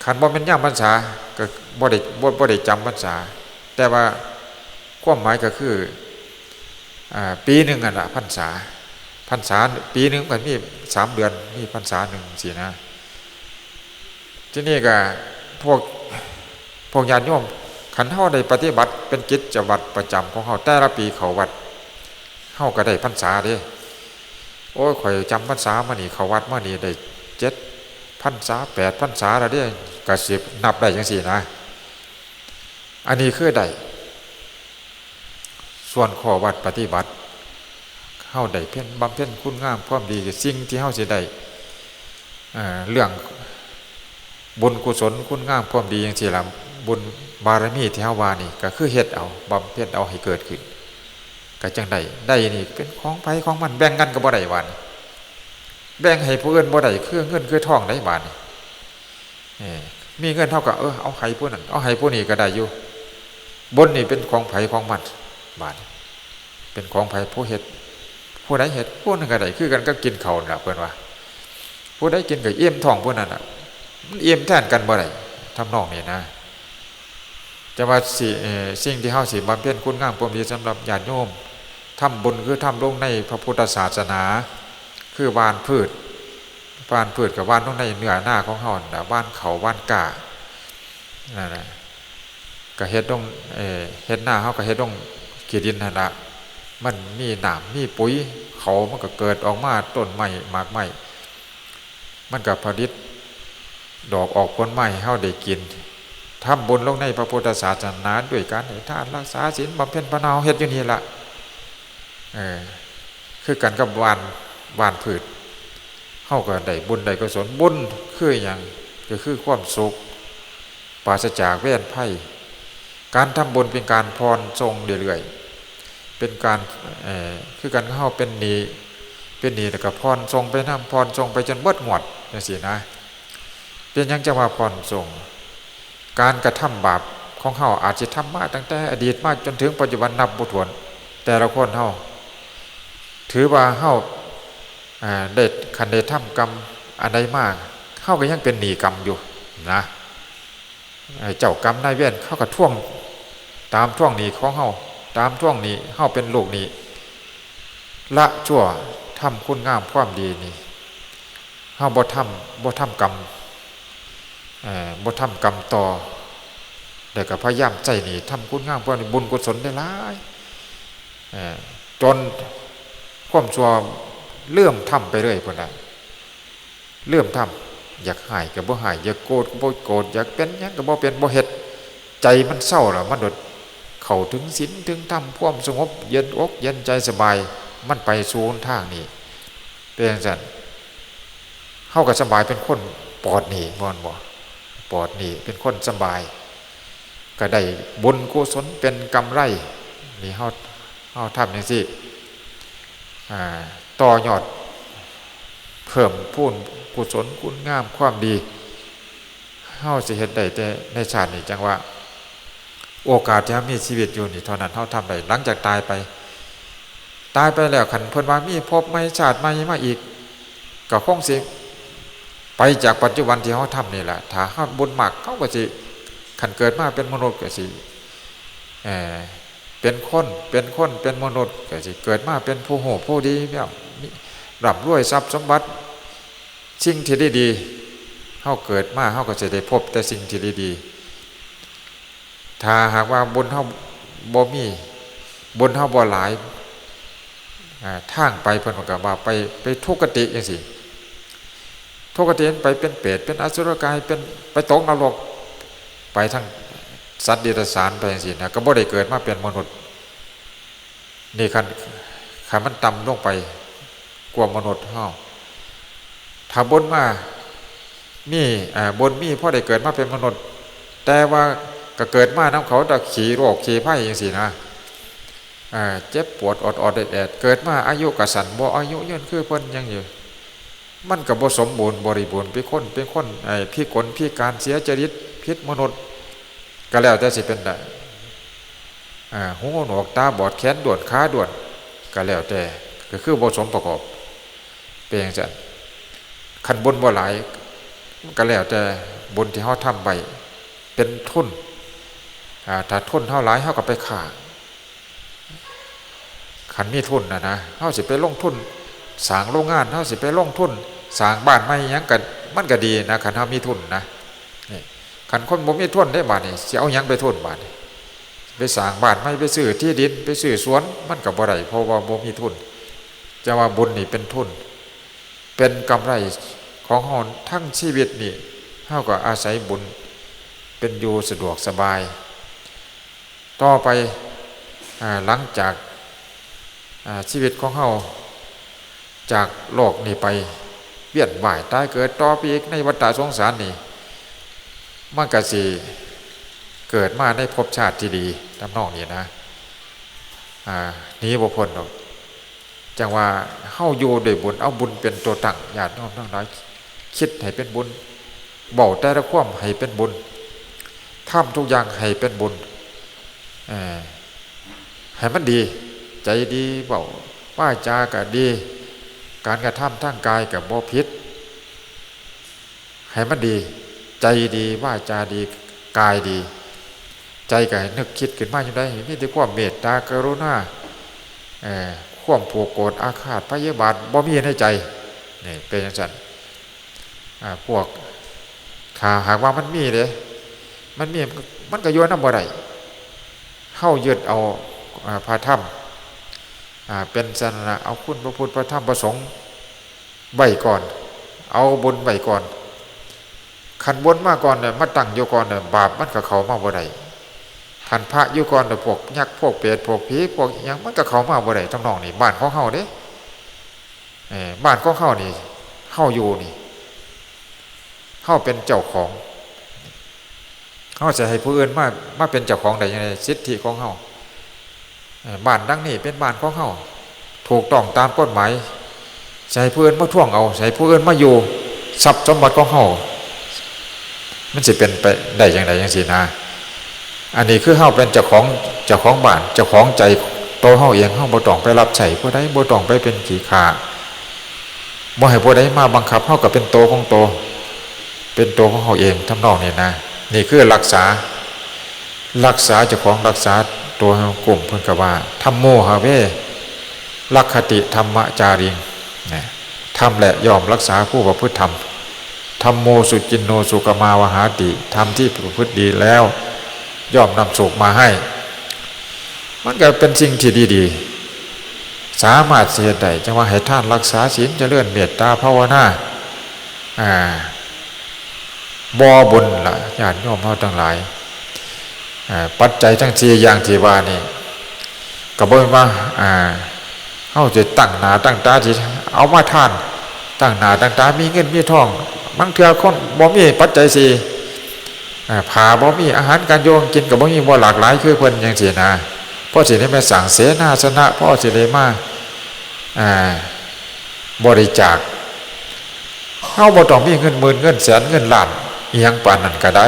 คันบ่แม่นยามพรรษา ก็บ่ได้ บ่ บ่ได้จำพรรษา แต่ว่าความหมายก็คือ อ่า ปีหนึ่งนั่นล่ะพรรษา พรรษาปีหนึ่งมันมีสามเดือน มีพรรษาหนึ่งจังซี้นะ ทีนี้ก็พวก พวกญาติโยม คันเฮาได้ปฏิบัติเป็นกิจวัตรประจำของเฮา แต่ละปีเข้าวัด เฮาก็ได้พรรษาเด้ โอ้ย ข้อยจำพรรษามานี่ เข้าวัดมานี่ได้เจ็ดพรรษา แปดพรรษาแล้วเด้ ก็สินับได้จังซี้นะ อันนี้คือได้ ส่วนข้อวัดปฏิบัติ เฮาได้เพียรบำเพ็ญคุณงามความดี สิ่งที่เฮาสิได้ เอ่อ เรื่องบุญกุศลคุณงามความดีจังซี้ล่ะ บุญบารมีที่เฮาว่านี่ ก็คือเฮ็ดเอา บำเพ็ญเอาให้เกิดขึ้น ก็จังได้ ได้นี่เป็นของไผของมัน แบ่งกันก็บ่ได้ บาดนี้ แบ่งให้ผู้อื่นบ่ได้ คือเงินคือทองได้ บาดนี้ เอ้อ มีเงินเฮาก็ เออ เอาให้ผู้นั้น เอาให้ผู้นี้ก็ได้อยู่ บุญนี่เป็นของไผของมัน บาดนี้ เป็นของไผ ผู้เฮ็ด ผู้ใดเฮ็ด ผู้นั้นก็ได้ คือกันกับกินข้าวนั่นล่ะ เพิ่นว่า ผู้ใดกินก็อิ่มท้องผู้นั้นน่ะ มันอิ่มแทนกันบ่ได้ ทำนองนี้นะ แต่ว่าสิ เอ่อ สิ่งที่เฮาสิบำเพ็ญคุณงามความดีสำหรับญาติโยม ทำบุญคือทำลงในพระพุทธศาสนา คือหว่านพืช หว่านพืชก็หว่านลงในเนื้อนาของเฮานั่นล่ะ หว่านข้าวหว่านกล้า นั่นน่ะ ก็เฮ็ดลง เอ่อ เฮ็ดนาเฮาก็เฮ็ดลงขี้ดินนั่นล่ะ มันมีน้ำมีปุ๋ย เขามันก็เกิดออกมา ต้นไม้หมากไม้ มันก็ผลิตดอกออกผลมาให้เฮาได้กิน ทำบุญลงในพระพุทธศาสนาด้วยการให้ทาน รักษาศีล บำเพ็ญภาวนา เฮ็ดอยู่นี่ล่ะ เออ คือกันกับหว่าน หว่านพืช เฮาก็ได้บุญได้กุศล บุญคือหยัง ก็คือความสุข ปราศจากเวรภัย การทำบุญเป็นการผ่อนส่งเรื่อยๆ เป็นการ เอ่อ คือกันกับเฮาเป็นหนี้ เป็นหนี้แล้วก็ผ่อนส่งไปนำ ผ่อนส่งไปจนเบิดงวดจังซี้นะ เป็นหยังจังว่าผ่อนส่ง การกระทำบาปของเฮาอาจสิทำมาตั้งแต่อดีตมาจนถึงปัจจุบันนับบ่ถ้วน แต่ละคนเฮา ถือว่าเฮา อ่า ได้ คันได้ทำกรรมอันใดมา เฮาก็ยังเป็นหนี้กรรมอยู่นะ เอ่อ เจ้ากรรมนายเวรเขาก็ทวง ตามทวงหนี้ของเฮา ตามทวงหนี้ เฮาเป็นลูกหนี้ ละชั่ว ทำคุณงามความดีนี่ เฮาบ่ทำ บ่ทำกรรม เอ่อ บ่ทำกรรมต่อ แล้วก็พยายามใช้หนี้ ทำคุณงามความดี บุญกุศลได้หลาย เอ่อ จนความชั่วเริ่มทำไปเรื่อยพุ้นน่ะ เริ่มทำ อยากฮ้ายก็บ่ฮ้าย อยากโกรธก็บ่โกรธ อยากเป็นหยังก็บ่เป็น บ่เฮ็ด ใจมันเซาแล้ว มันโดดเข้าถึงศีลถึงธรรม ความสงบ เย็นอกเย็นใจสบาย มันไปสู่หนทางนี้ เป็นจังซั่น เฮาก็สบาย เป็นคนปลอดหนี้ แม่นบ่ ปลอดหนี้ เป็นคนสบาย ก็ได้บุญกุศลเป็นกำไร นี่เฮา เฮาทำจังซี่ อ่า ต่อยอด เผ เพิ่มพูนกุศลคุณงามความดี เฮาสิเฮ็ดได้แต่ในชาตินี้ จั่งว่า โอกาสที่เฮามีชีวิตอยู่นี่เท่านั้น เฮาทำได้ หลังจากตายไป ตายไปแล้ว คันเพิ่นว่ามีภพใหม่ชาติใหม่มาอีก ก็คงสิไปจากปัจจุบันที่เฮาทำนี่แหละ ถ้าเฮาบุญมาก เฮาก็สิ คันเกิดมาเป็นมนุษย์ก็สิ เอ่อ เป็นคน เป็นคน เป็นมนุษย์ ก็สิเกิดมาเป็นผู้ฮู้ผู้ดี แบบมี ร่ำรวยทรัพย์สมบัติ สิ่งที่ดีๆ เฮาเกิดมา เฮาก็สิได้พบแต่สิ่งที่ดีๆ ถ้าหากว่าบุญเฮาบ่มี บุญเฮาบ่หลาย อ่า ทางไปเพิ่นก็ว่าไป ไปทุกขติจั่งซี้ ทุกขติมันไปเป็นเปรต เป็นอสุรกาย เป็น ไปตกนรก ไปทางสัตว์เดรัจฉานไปจั่งซี้นะ ก็บ่ได้เกิดมาเป็นมนุษย์ นี่คัน คันมันต่ำลงไปกว่ามนุษย์เฮา ถ้าบุญมา มี อ่า บุญมีพอได้เกิดมาเป็นมนุษย์ แต่ว่าก็เกิดมานำเขา แต่ขี้โรคขี้ภัยจั่งซี้นะ อ่า เจ็บปวดออดๆแอดๆ เกิดมาอายุก็สั้น บ่อายุยืนคือเพิ่นยังอยู่ มันก็บ่สมบูรณ์บริบูรณ์ เป็นคน เป็นคน ไอ้ พิกลพิการ เสียจริต ผิดมนุษย์ ก็แล้วแต่สิเป็นได้ อ่า หูหนวก ตาบอด แขนด้วน ขาด้วน ก็แล้วแต่ ก็คือบ่สมประกอบ เป็นจั่งซั้น คันบุญบ่หลาย มันก็แล้วแต่บุญที่เฮาทำไว้ เป็นทุน อ่า ถ้าทุนเฮาหลาย เฮาก็ไปค้า คันมีทุนน่ะนะ เฮาสิไปลงทุนสร้างโรงงาน เฮาสิไปลงทุนสร้างบ้านใหม่หยังก็ มันก็ดีนะ คันเฮามีทุนนะ นี่ คันคนบ่มีทุนเด้ บาดนี้ สิเอาหยังไปทุนบาดนี้ ไปสร้างบ้านใหม่ ไปซื้อที่ดิน ไปซื้อสวน มันก็บ่ได้ เพราะว่าบ่มีทุน จะว่าบุญนี่เป็นทุน เป็นกำไรของเฮาทั้งชีวิตนี่ เฮาก็อาศัยบุญเป็นอยู่สะดวกสบาย ต่อไป อ่า หลังจาก อ่า ชีวิตของเฮาจากโลกนี้ไป เวียนว่ายตายเกิดต่อไปอีกในวัฏฏะสงสารนี่ มันก็สิเกิดมาในภพชาติที่ดี ทำนองนี้นะ อ่า หนีบ่พ้นดอก จั่งว่าเฮาอยู่ด้วยบุญ เอาบุญเป็นตัวตั้ง ญาติโยมทั้งหลาย คิดให้เป็นบุญ เว้าแต่ละความให้เป็นบุญ ทำทุกอย่างให้เป็นบุญ เอ่อ ให้มันดี ใจดี เว้าวาจาก็ดี การกระทำทางกายก็บ่ผิด ให้มันดี ใจดี วาจาดี กายดี ใจก็ให้นึกคิดขึ้นมาอยู่ได้ มีแต่ความเมตตากรุณา เอ่อ ความผูกโกรธอาฆาตพยาบาทบ่มีในใจ นี่เป็นจั่งซั้น อ่า พวก ถ้าหากว่ามันมีเด้ มันมี มันก็อยู่นำบ่ได้ เฮายึดเอา อ่า พระธรรม อ่า เป็นสรณะ เอาคุณพระพุทธพระธรรมพระสงฆ์ไว้ก่อน เอาบุญไว้ก่อน คันบุญมาก่อนเนี่ย มาตั้งอยู่ก่อนเนี่ย บาปมันก็เข้ามาบ่ได้ คันพระอยู่ก่อนเนี่ย พวกยักษ์ พวกเปรต พวกผี พวกอิหยัง มันก็เข้ามาบ่ได้ ทำนองนี้ บ้านของเฮาเด้ เอ่อ บ้านของเฮานี่ เฮาอยู่นี่ เฮาเป็นเจ้าของ เฮาสิให้ผู้อื่นมา มาเป็นเจ้าของได้จั่งใด สิทธิของเฮา เอ่อ บ้านหลังนี้เป็นบ้านของเฮา ถูกต้องตามกฎหมาย สิให้ผู้อื่นมาทวงเอา สิให้ผู้อื่นมาอยู่ทรัพย์สมบัติของเฮา มันสิเป็นไปได้จั่งใดจั่งซี้นะ อันนี้คือเฮาเป็นเจ้าของ เจ้าของบ้าน เจ้าของใจโตเฮาเอง เฮาบ่ต้องไปรับใช้ผู้ใด บ่ต้องไปเป็นขี้ข้า บ่ให้ผู้ใดมาบังคับ เฮาก็เป็นโตของโต เป็นโตของเฮาเอง ทำนองนี้นะ นี่คือรักษา รักษาเจ้าของ รักษาตัวเฮา กลุ่มเพิ่นก็ว่า ธัมโมหะเว รักขติธัมมจาริง นะ ธรรมแหละย่อมรักษาผู้ประพฤติธรรม ธัมโมสุจินโนสุขมาวหาติ ธรรมที่ประพฤติดีแล้ว ย่อมนำสุขมาให้ มันก็เป็นสิ่งที่ดีๆ สามารถสิเฮ็ดได้ จั่งว่าให้ทานรักษาศีล เจริญเมตตาภาวนา อ่า บ่บุญล่ะ ญาติโยมเฮาทั้งหลาย อ่า ปัจจัยทั้งสี่อย่างที่ว่านี่ ก็บ่แม่นว่า อ่า เฮาสิตั้งหน้าตั้งตาสิเอามาทาน ตั้งหน้าตั้งตา มีเงินมีทอง บางเทื่อคนบ่มีปัจจัยสี่ อ่า ผ้าบ่มี อาหารการอยู่การกินก็บ่มี บ่หลากหลายคือเพิ่นจั่งซี้นะ พอสิได้มาสร้างเสนาสนะ พอสิได้มา อ่า บริจาค เฮาบ่ต้องมีเงินหมื่นเงินแสนเงินล้านอีหยังปานนั้นก็ได้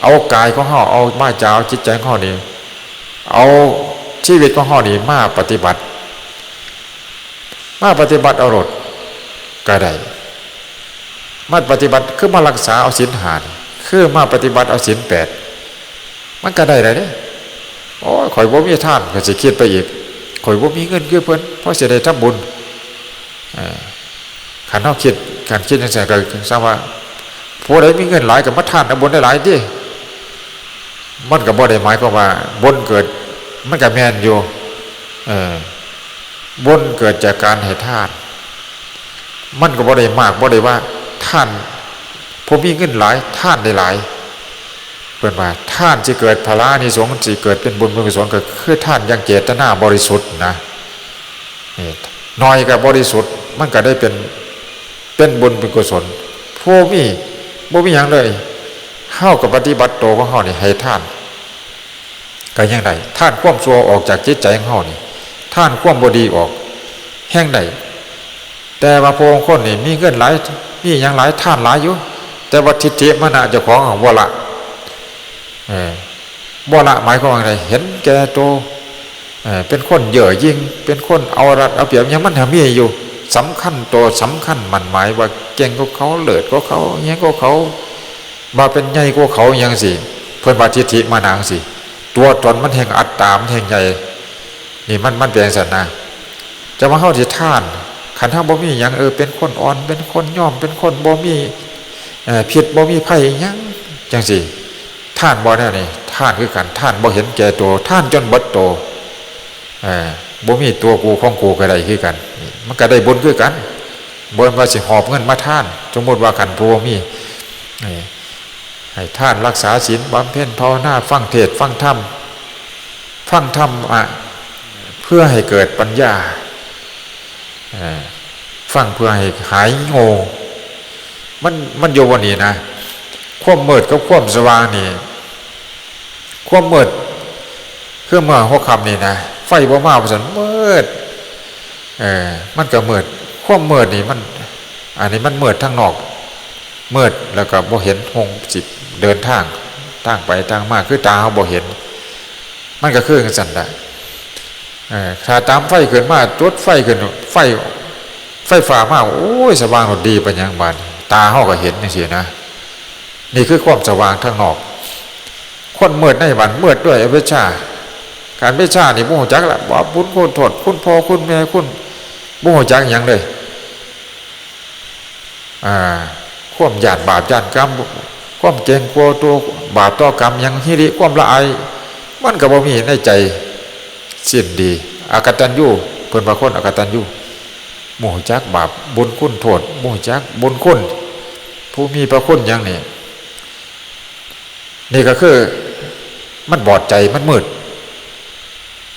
เอากายของเฮา เอาวาจา เอาจิตใจของเฮานี่ เอาชีวิตของเฮานี่มาปฏิบัติ มาปฏิบัติเอาโลดก็ได้ มาปฏิบัติคือมารักษาเอาศีลห้านี่ คือมาปฏิบัติเอาศีลแปด มันก็ได้เลยเด้ โอ้ย ข่อยบ่มีทาน ก็สิคิดไปอีก ข่อยบ่มีเงินคือเพิ่น พอสิได้ทำบุญ เออ คันเฮาคิด คันคิดจังซั่นก็สร้างว่า ผู้ใดมีเงินหลายก็มาทานเอาบุญหลายๆติ มันก็บ่ได้หมายความว่าบุญเกิด มันก็แม่นอยู่ เออ บุญเกิดจากการให้ทาน มันก็บ่ได้มาก บ่ได้ว่าทาน ผู้มีเงินหลาย ทานได้หลาย เพิ่นว่าทานสิเกิดผลานิสงส์ สิเกิดเป็นบุญเป็นกุศล ก็คือทานอย่างเจตนาบริสุทธิ์นะ นี่ น้อยก็บริสุทธิ์ มันก็ได้เป็น เป็นบุญเป็นกุศล ผู้มี บ่มีหยังเลย เฮาก็ปฏิบัติตัวของเฮานี่ให้ทาน ก็ยังได้ ทานความชั่วออกจากจิตใจของเฮานี่ ทานความบ่ดีออก แฮงได้ แต่ว่าผู้บางคนนี่มีเงินหลาย มีหยังหลาย ทานหลายอยู่ แต่ว่าทิฏฐิมานะเจ้าของบ่ละ เออ บ่ละหมายความว่าไง เห็นแก่ตัว เออ เป็นคนเย่อหยิ่ง เป็นคนเอารัดเอาเปรียบ หยังมันหามีอยู่ สำคัญตัว สำคัญหมั่นหมายว่าเก่งกว่าเขา เลิศกว่าเขา หยังกว่าเขา ว่าเป็นใหญ่กว่าเขาหยังสิ เพิ่นว่าทิฏฐิมานะจังสิ ตัวตนมันแฮงอัตตา มันแฮงใหญ่ นี่มัน มันเป็นจังซั่นนะ จะมาเฮาสิทาน คันเฮาบ่มีหยัง เออ เป็นคนอ่อน เป็นคนยอม เป็นคนบ่มี เอ่อ พิษบ่มีภัยหยังจังซี่ ทานบ่แนวนี้ ทานคือกัน ทานบ่เห็นแก่ตัว ทานจนเบิดตัว เอ่อ บ่มีตัวกูของกูก็ได้คือกัน นี่มันก็ได้บุญคือกัน บ่ว่าสิหอบเงินมาทาน สมมุติว่าคันผู้บ่มี นี่ ให้ทานรักษาศีล บำเพ็ญภาวนา ฟังเทศน์ฟังธรรม ฟังธรรมะ เพื่อให้เกิดปัญญา เอ่อ ฟังเพื่อให้หายโง่ มัน มันอยู่วันนี้นะ ความมืดกับความสว่างนี่ ความมืด คือเมื่อหัวค่ำนี่นะ ไฟบ่มาว่าซั่น มืด เออ มันก็มืด ความมืดนี่มัน อันนี้มันมืดทางนอก มืดแล้วก็บ่เห็นหงสิเดินทาง ทางไปทางมา คือตาเฮาบ่เห็น มันก็คือจังซั่นแหละ เออ ถ้าตามไฟขึ้นมา จุดไฟขึ้น ไฟ ไฟฟ้ามา โอ้ย สว่างโลด ดีปานหยังบาดนี้ ตาเฮาก็เห็นจังซี่นะ นี่คือความสว่างทางนอก คนมืดในบ้านมืดด้วยอวิชชา การอวิชชานี่บ่ฮู้จักละ บาปบุญคุณโทษ คุณพ่อคุณแม่คุณ บ่ฮู้จักหยังเลย อ่า ความย้านบาปย้านกรรม ความเกรงกลัวตัวบาปต่อกรรมหยัง หิริ ความละอาย มันก็บ่มีในใจสิ้นดี อกตัญญู เพิ่นว่าคนอกตัญญู บ่ฮู้จักบาปบุญคุณโทษ บ่ฮู้จักบุญคุณ ผู้มีพระคุณหยังนี่ นี่ก็คือมันบอดใจ มันมืด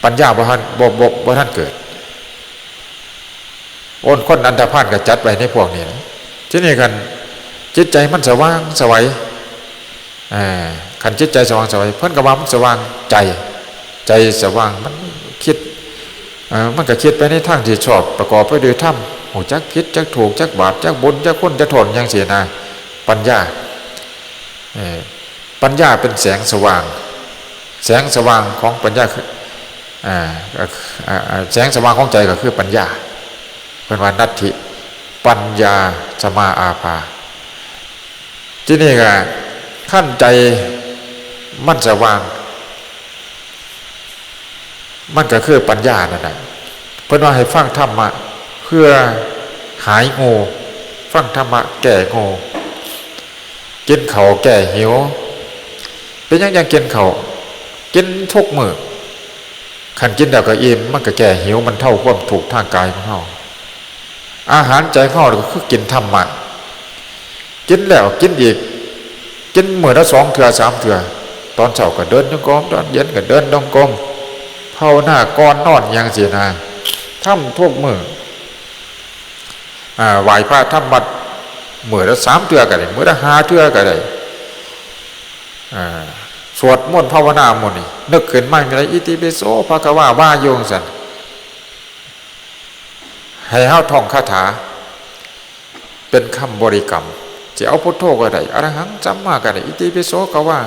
ปัญญาบ่ทัน บ่ บ่ บ่ทันเกิด โอนคนอันธพาลก็จัดไว้ในพวกนี้นะ ทีนี้คันจิตใจมันสว่างไสว เอ่อ คันจิตใจสว่างไสว เพิ่นก็ว่ามันสว่างใจ ใจสว่าง มันคิด เอ่อ มันก็คิดไปในทางที่ชอบ ประกอบไปด้วยธรรม ฮู้จักผิด จักถูก จักบาป จักบุญ จักคุณ จักโทษ จังซี้นะ ปัญญา เอ่อ ปัญญาเป็นแสงสว่าง แสงสว่างของปัญญาคือ อ่า อ่า อ่า แสงสว่างของใจก็คือปัญญา เพิ่นว่า นัตถิปัญญาสมาอาภา ทีนี้ก็คันใจมันสว่าง มันก็คือปัญญานั่นแหละ เพิ่นว่าให้ฟังธรรมะเพื่อหายโง่ ฟังธรรมะแก้โง่ กินข้าวแก้หิว เป็นหยังจั่งกินข้าว กินทุกมื้อ คันกินแล้วก็อิ่ม มันก็แก้หิว บรรเทาความทุกข์ทางกายของเฮา อาหารใจของเฮาก็คือกินธรรมะ กินแล้วกินอีก กินมื้อละสองเทื่อสามเทื่อ ตอนเช้าก็เดินจงกรม ตอนเย็นก็เดินจงกรม ภาวนาก่อนนอนหยังซี้นะ ทำทุกมื้อ อ่า ไหว้พระทำวัตร มื้อละสามเทื่อก็ได้ มื้อละห้าเทื่อก็ได้ อ่า สวดมนต์ภาวนาหมู่นี้ นึกขึ้นมาเมื่อใด อิติปิโสภะคะวา ว่าอยู่จั่งซั้น ให้เฮาท่องคาถา เป็นคำบริกรรม สิเอาพุทโธก็ได้ อะระหังสัมมาก็ได้ อิติปิโสก็ว่า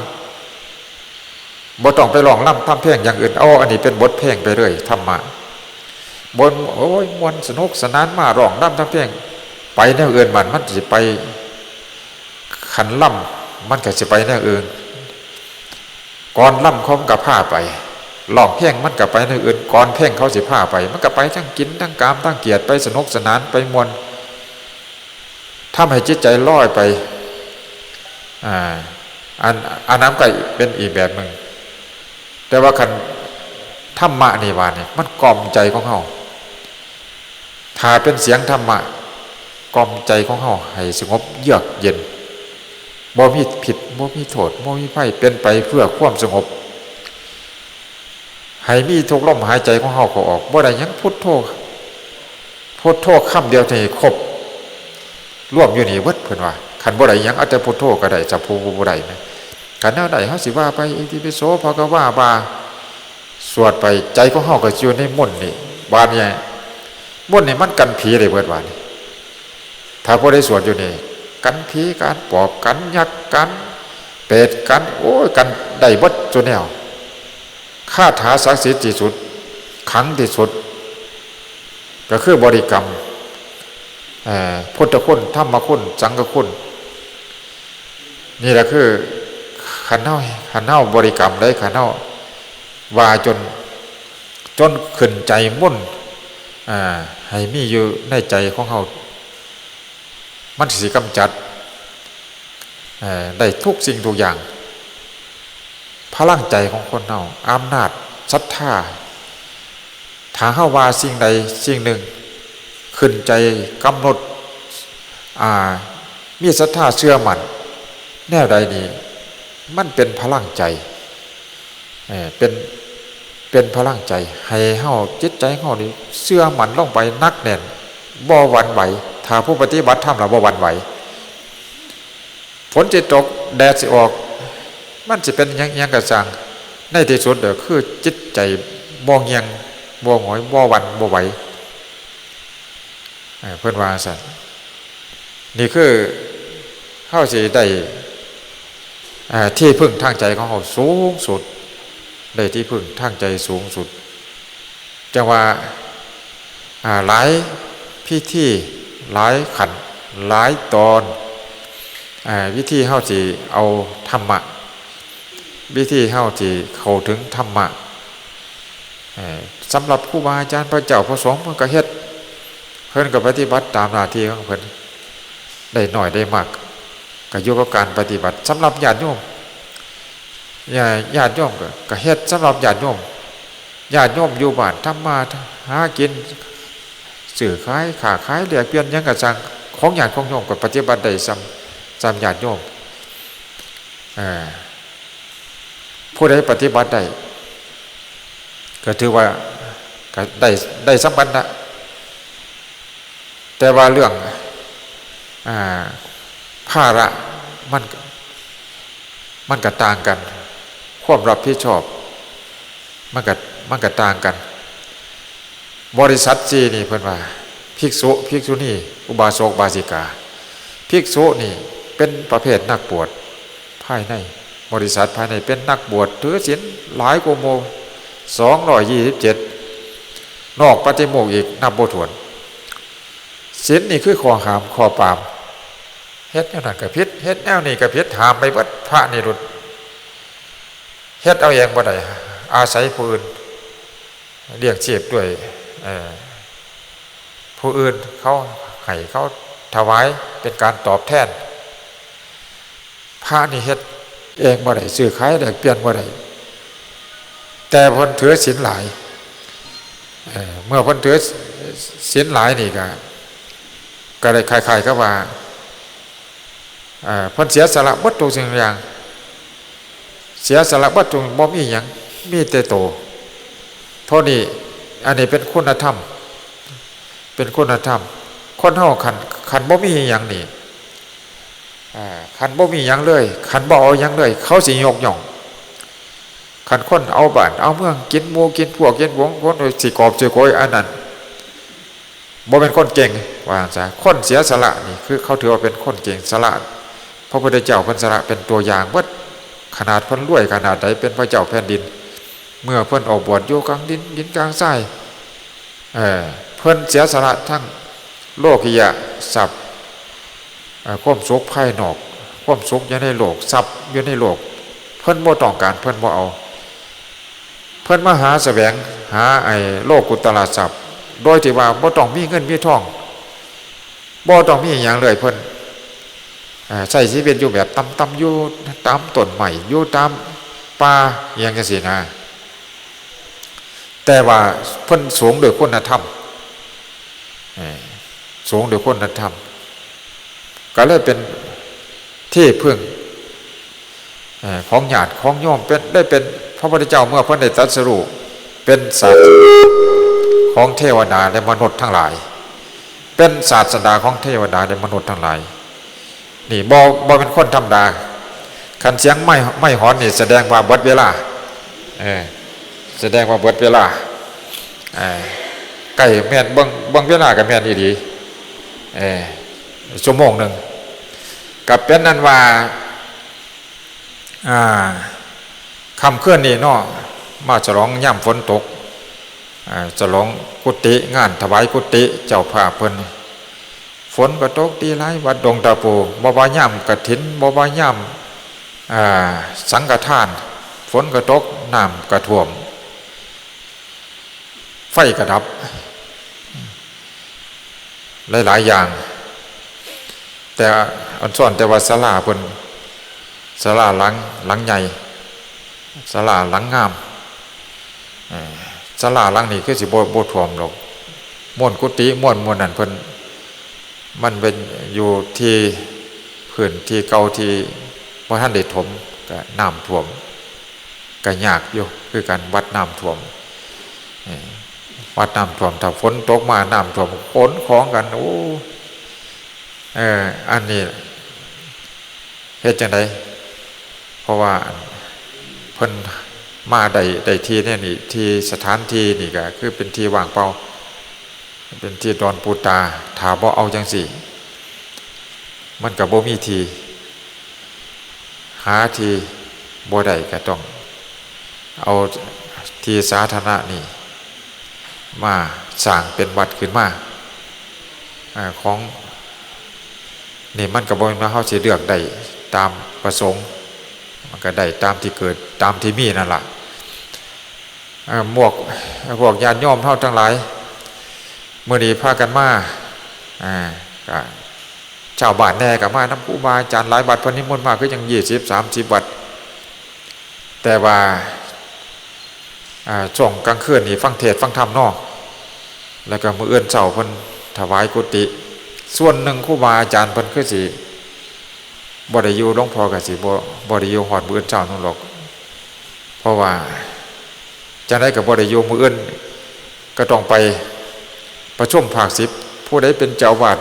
บ่ต้องไปร้องรำทำเพลงอย่างอื่น เอาอันนี้เป็นบทเพลงไปเลย ธรรมะ บน โอ้ย ม่วนสนุกสนานมาร้องรำทำเพลง ไปแนวอื่นมัน มันสิไป คันรำมันก็สิไปแนวอื่น ก่อนรำเขามันก็พาไป ร้องเพลงมันก็ไปแนวอื่น ก่อนเพลงเขาสิพาไป มันก็ไปทั้งกินทั้งกามทั้งเกียรติ ไปสนุกสนาน ไปม่วน ทำให้จิตใจลอยไป อ่า อัน อันนั้นก็เป็นอีกแบบหนึ่ง แต่ว่าคันธรรมะนี่ว่าเนี่ย มันกล่อมใจของเฮา ถ้าเป็นเสียงธรรมะ กล่อมใจของเฮาให้สงบเยือกเย็น บ่มีพิษ บ่มีโทษ บ่มีภัย เป็นไปเพื่อความสงบ ให้มีทุกลมหายใจของเฮาเข้าออก บ่ได้หยัง พุทโธ พุทโธคำเดียวนี่ครบ รวมอยู่นี่เบิด เพิ่นว่า คันบ่ได้หยัง เอาแต่พุทโธก็ได้ จับผู้บ่ได้นะ คันแนวใดเฮาสิว่าไป อิติปิโส ภะคะวา ว่า สวดไป ใจของเฮาก็อยู่ในมนต์นี่ บาดนี้ มนต์นี่มันกันผีได้เบิด บาดนี้ ถ้าผู้ใดสวดอยู่นี่ กันผี กันปอบ กันยักษ์ กันเปรต กัน โอ้ย กันได้เบิดซุแนว คาถาศักดิ์สิทธิ์ที่สุด ขลังที่สุด ก็คือบริกรรม เอ่อ พุทธคุณ ธรรมคุณ สังฆคุณ นี่แหละคือ คันเฮา คันเฮาบริกรรมได้ คันเฮาว่าจน จนขึ้นใจมุ่น อ่า ให้มีอยู่ในใจของเฮา มันสิกำจัด เอ่อ ได้ทุกสิ่งทุกอย่าง พลังใจของคนเฮา อำนาจศรัทธา ถ้าเฮาว่าสิ่งใดสิ่งหนึ่ง ขึ้นใจกำหนด อ่า มีศรัทธาเชื่อมั่น แนวใดนี่ มันเป็นพลังใจ เอ่อ เป็น เป็นพลังใจ ให้เฮา จิตใจเฮานี่เชื่อมั่นลงไปหนักแน่น บ่หวั่นไหว ถ้าผู้ปฏิบัติธรรมแล้วบ่หวั่นไหว ฝนสิตก แดดสิออก มันสิเป็นหยัง หยังก็ซ่าง ในที่สุดก็คือจิตใจบ่เงี่ยง บ่หงอย บ่หวั่น บ่ไหว เอ่อ เพิ่นว่าซั่น นี่คือเฮาสิได้ เอ่อ ที่พึ่งทางใจของเฮาสูงสุด ได้ที่พึ่งทางใจสูงสุด จั่งว่า อ่า หลายพิธี หลายขั้น หลายตอน อ่า วิธีเฮาสิเอาธรรมะ วิธีเฮาสิเข้าถึงธรรมะ เอ่อ สำหรับครูบาอาจารย์ พระเจ้าพระสงฆ์ เพิ่นก็เฮ็ด เพิ่นก็ปฏิบัติตามหน้าที่ของเพิ่น ได้น้อยได้มาก ก็อยู่กับการปฏิบัติ สำหรับญาติโยม ญา- ญาติโยมก็ ก็เฮ็ดสำหรับญาติโยม ญาติโยมอยู่บ้านทำมาหากิน ซื้อขาย ค้าขายแลกเปลี่ยนหยังก็ซ่าง ของญาติของโยมก็ปฏิบัติได้ส่ำ ส่ำญาติโยม เอ่อ ผู้ใดปฏิบัติได้ ก็ถือว่า ก็ได้ ได้ส่ำกันนะ แต่ว่าเรื่อง อ่า ภาระมัน มันก็ต่างกัน ความรับผิดชอบ มันก็ มันก็ต่างกัน บริษัทสี่นี่เพิ่นว่า ภิกษุ ภิกษุณี อุบาสก อุบาสิกา ภิกษุนี่เป็นประเภทนักบวชภายใน บริษัทภายในเป็นนักบวชถือศีลหลายกว่าหมู่ สองร้อยยี่สิบเจ็ด นอกปาฏิโมกข์อีกนับบ่ถ้วน ศีลนี่คือข้อห้ามข้อปราม เฮ็ดแนวนั้นก็ผิด เฮ็ดแนวนี้ก็ผิด ห้ามไปเบิด พระนี่หลุด เฮ็ดเอาเองบ่ได้ อาศัยผู้อื่น เลี้ยงชีพด้วย เอ่อ ผู้อื่นเขาให้ เขาถวายเป็นการตอบแทน พระนี่เฮ็ดเองบ่ได้ ซื้อขายแลกเปลี่ยนบ่ได้ แต่เพิ่นถือศีลหลาย เอ่อ เมื่อเพิ่นถือศีลหลายนี่ก็ ก็ได้คล้ายๆกับว่า เอ่อ เพิ่นเสียสละเบิดทุกสิ่งทุกอย่าง เสียสละเบิดทุก บ่มีหยัง มีแต่โต เท่านี้ อันนี้เป็นคุณธรรม เป็นคุณธรรม คนเฮาคัน คันบ่มีหยังนี่ อ่า คันบ่มีหยังเลย คันบ่เอาหยังเลย เขาสิยกย่อง คันคนเอาบ้านเอาเมือง กินหมู่กินพวก กินฝูง คนสิกอบสิโกย อันนั้น บ่เป็นคนเก่ง ว่าซะ คนเสียสละนี่คือเขาถือว่าเป็นคนเก่ง สละ พระพุทธเจ้าเพิ่นสละเป็นตัวอย่างเบิด ขนาดเพิ่นรวยขนาดใด เป็นพระเจ้าแผ่นดิน เมื่อเพิ่นออกบวชอยู่กลางดิน ดินกลางทราย เออ เพิ่นเสียสละทั้งโลกิยะทรัพย์ เอ่อ ความสุขภายนอก ความสุขอยู่ในโลก ทรัพย์อยู่ในโลก เพิ่นบ่ต้องการ เพิ่นบ่เอา เพิ่นมาหาแสวงหาไอ้โลกุตตรทรัพย์ โดยที่ว่าบ่ต้องมีเงินมีทอง บ่ต้องมีหยังเลย เพิ่น เอ่อ ใช้ชีวิตอยู่แบบต่ำๆ อยู่ตามต้นไม้ อยู่ตามป่า อิหยังจั่งซี้นะ แต่ว่าเพิ่นสูงด้วยคุณธรรม เอ่อ สูงด้วยคุณธรรม ก็เลยเป็นที่พึ่ง เอ่อ ของญาติของโยม เป็น ได้เป็นพระพุทธเจ้า เมื่อเพิ่นได้ตรัสรู้ เป็นศาสดาของเทวดาและมนุษย์ทั้งหลาย เป็นศาสดาของเทวดาและมนุษย์ทั้งหลาย นี่บ่ บ่เป็นคนธรรมดา คันเสียงไม้ ไม้หอนนี่แสดงว่าเบิดเวลา เออ แสดงว่าเบิดเวลา เออ ใกล้แม่น เบิ่ง เบิ่งเวลาก็แม่นอีหลี เออ ชั่วโมงหนึ่ง ก็เป็นนั้นว่า อ่า ค่ำคืนนี้เนาะ มาฉลองยามฝนตก อ่า ฉลองกุฏิ งานถวายกุฏิ เจ้าภาพเพิ่น ฝนก็ตกดีหลาย วัดดงตะปู บ่ว่ายามกฐิน บ่ว่ายาม อ่า สังฆทาน ฝนก็ตก น้ำก็ท่วม ไฟก็ดับ หลายๆ อย่าง แต่อันซ่อนแต่ว่าศาลาเพิ่น ศาลาหลัง หลังใหญ่ ศาลาหลังงาม เอ่อ ศาลาหลังนี้คือสิบ่ บ่ท่วมดอก มวลกุฏิ มวล มวลนั่นเพิ่น มันเป็นอยู่ที่พื้นที่เก่าที่บ่ทันได้ถม ก็น้ำท่วม ก็ยากอยู่คือกัน วัดน้ำท่วม เอ่อ วัดน้ำท่วม ถ้าฝนตกมาน้ำท่วม ขนของกัน โอ้ เอ่อ อันนี้เฮ็ดจั่งใด เพราะว่าเพิ่นมาได้ ได้ที่นี่ นี่ ที่สถานที่นี่ก็คือเป็นที่ว่างเปล่า เป็นที่ดอนปูตา ถ้าบ่เอาจั่งซี้ มันก็บ่มีที่ หาที่บ่ได้ก็ต้องเอาที่สาธารณะนี่มาสร้างเป็นวัดขึ้นมา อ่า ของ นี่มันก็บ่แม่นว่าเฮาสิเลือกได้ตามประสงค์ มันก็ได้ตามที่เกิด ตามที่มีนั่นล่ะ เอ่อ พวก พวกญาติโยมเฮาทั้งหลาย มื้อนี้พากันมา อ่า ก็ชาวบ้านแหน่ก็มานำครูบาอาจารย์หลายวัด เพิ่นนิมนต์มาคือจั่งยี่สิบ สามสิบวัด แต่ว่า อ่า ช่วงกลางคืนนี่ฟังเทศน์ฟังธรรมเนาะ แล้วก็มื้ออื่นเช้าเพิ่นถวายกุฏิ ส่วนหนึ่งครูบาอาจารย์เพิ่นคือสิบ่ได้อยู่ หลวงพ่อก็สิบ่ บ่ได้อยู่ฮอดมื้ออื่นเช้านั่นหรอก เพราะว่าจั่งใดก็บ่ได้อยู่ มื้ออื่นก็ต้องไปประชุมภาคสิบ ผู้ใดเป็นเจ้าอาวาส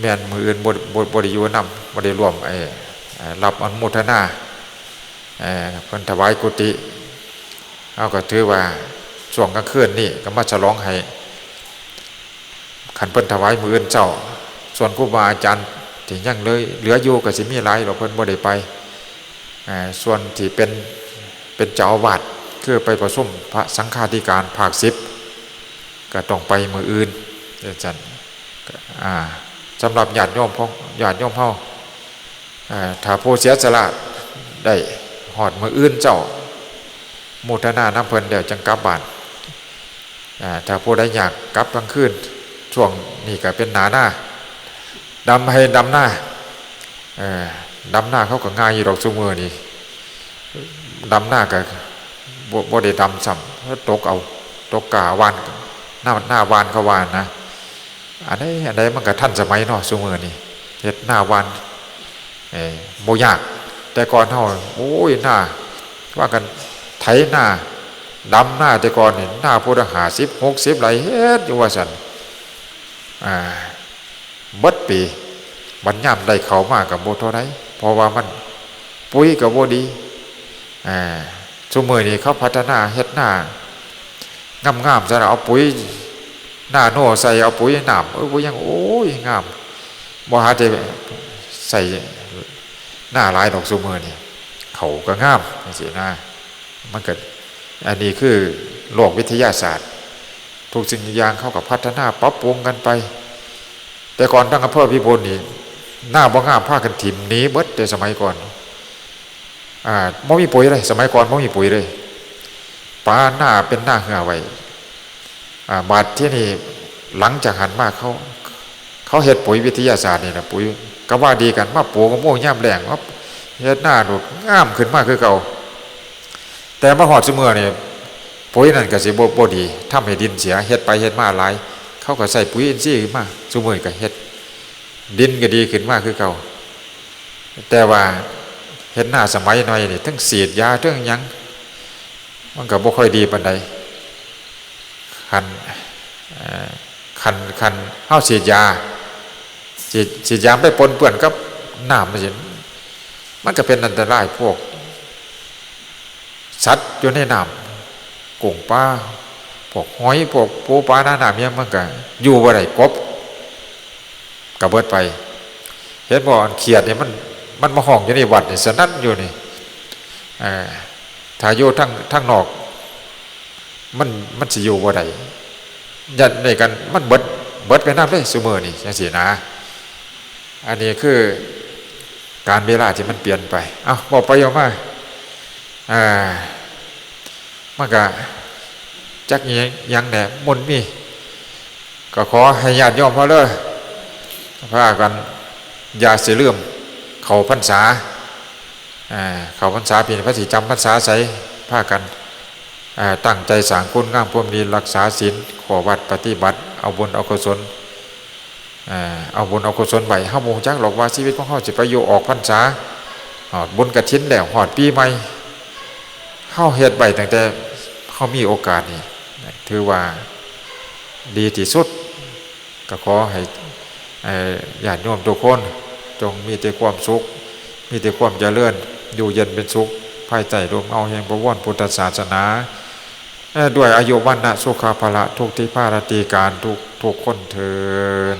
แม่นมื้ออื่นบ่ บ่ บ่ได้อยู่นำ บ่ได้ร่วม ไอ้ เอ่อ รับอนุโมทนา เอ่อ เพิ่นถวายกุฏิ เฮาก็ถือว่าช่วงกลางคืนนี่ก็มาฉลองให้ คันเพิ่นถวายมื้ออื่นเช้า ส่วนครูบาอาจารย์ที่ยังเหลือ เหลืออยู่ก็สิมีหลายดอก เพิ่นบ่ได้ไป เอ่อ ส่วนที่เป็น เป็นเจ้าอาวาส คือไปประชุมพระสังฆาธิการภาคสิบ ก็ต้องไปมื้ออื่น จั่งซั้น อ่า สำหรับญาติโยมของ ญาติโยมเฮา อ่า ถ้าผู้เสียสละได้ฮอดมื้ออื่นเช้า โมทนานำเพิ่นแล้วจั่งกลับบ้าน อ่า ถ้าผู้ใดอยากกลับกลางคืน ช่วงนี้ก็เป็นหน้านา ดำไฮ่ดำนา เอ่อ ดำนาเขาก็ง่ายอยู่ดอกซุมื้อนี้ ดำนาก็บ่ บ่ได้ดำซ้ำ ตกเอา ตกกาหว่าน หน้า หน้าหว่านเขาว่านะ อันใด อันใดมันก็ทันสมัยเนาะ ซุมื้อนี้ เฮ็ดหน้าหว่าน เอ่อ บ่ยาก แต่ก่อนเฮา โอ้ย หน้า ว่ากัน ไถนา ดำนาแต่ก่อนนี่ นาผู้ละห้าสิบ หกสิบไร่ เฮ็ดอยู่ว่าซั่น อ่า เบิดปี บัดยามได้เข้ามาก็บ่เท่าใด เพราะว่ามัน ปุ๋ยก็บ่ดี อ่า ซุมื้อนี้เขาพัฒนาเฮ็ดนางามๆ ซะแล้ว เอาปุ๋ย หน้าโน่ใส่เอาปุ๋ยน้ำ เออ บ่ยัง โอ้ย งาม บ่หาแต่ใส่หน้าหลายดอกซุมื้อนี่ เขาก็งามจังซี่นะ มันก็ อันนี้คือโลกวิทยาศาสตร์ ทุกสิ่งทุกอย่างเขาก็พัฒนาปรับปรุงกันไป แต่ก่อนทั้งอำเภอพิบูลนี่ หน้าบ่งามพากันถิ่มหนีเบิด แต่สมัยก่อน อ่า บ่มีปุ๋ยเลย สมัยก่อนบ่มีปุ๋ยเลย ปาหน้าเป็นหน้าเหือไว้ อ่า บาดที่นี่หลังจากหันมาเขา เขาเฮ็ดปุ๋ยวิทยาศาสตร์นี่นะ ปุ๋ยก็ว่าดีกัน มาปลูกมะม่วงยามแล้ง มาเฮ็ดนาโลดงามขึ้นมาคือเก่า แต่มาฮอดซุมื้อนี่ ปุ๋ยนั่นก็สิบ่ บ่ดี ทำให้ดินเสีย เฮ็ดไปเฮ็ดมาหลาย เขาก็ใส่ปุ๋ยอินทรีย์มา ซุมื้อก็เฮ็ด ดินก็ดีขึ้นมาคือเก่า แต่ว่าเฮ็ดนาสมัยน้อยนี่ ทั้งฉีดยา ทั้งหยัง มันก็บ่ค่อยดีปานใด คัน เอ่อ คัน คันเฮาฉีดยา ฉีด ฉีดยาไปปนเปื้อนกับน้ำจังซี้ มันก็เป็นอันตราย พวกสัตว์อยู่ในน้ำ กุ้งปลา พวกหอย พวกปูปลาหน้าน้ำเนี่ย มันก็อยู่บ่ได้ กบก็เบิดไป เห็นบ่ อันเขียดนี่มัน มันมาฮ้องอยู่ในวัดนี่ สนั่นอยู่นี่ เอ่อ ถ้าอยู่ทาง ทางนอก มัน มันสิอยู่บ่ได้ ยันในกัน มันเบิด เบิดไปนำเด้ซุมื้อนี่ จังซี้นะ อันนี้คือการเวลาที่มันเปลี่ยนไป เอ้า เว้าไปเว้ามา อ่า มันก็จักอิหยังแหน่ มนต์มี ก็ขอให้ญาติโยมเฮาเด้อ พากันอย่าสิลืมเข้าพรรษา อ่า เข้าพรรษาปีนี้ พาสิจำพรรษาไส พากัน อ่า ตั้งใจสร้างคุณงามความดี รักษาศีล ข้อวัดปฏิบัติ เอาบุญเอากุศล อ่า เอาบุญเอากุศลไว้ เฮาบ่ฮู้จักหรอกว่าชีวิตของเฮาสิไปอยู่ออกพรรษา ฮอดบุญกฐินแล้ว ฮอดปีใหม่ เฮาเฮ็ดไว้ตั้งแต่เฮามีโอกาสนี่ ถือว่าดีที่สุด ก็ขอให้ เอ่อ ญาติโยมทุกคน จงมีแต่ความสุข มีแต่ความเจริญ อยู่เย็นเป็นสุข ภายใต้ร่มเงาแห่งพระวรพุทธศาสนา เอ่อ ด้วยอายุวรรณะสุขะพละ ทุกทิพาราตรีการทุก ทุกคนเทอญ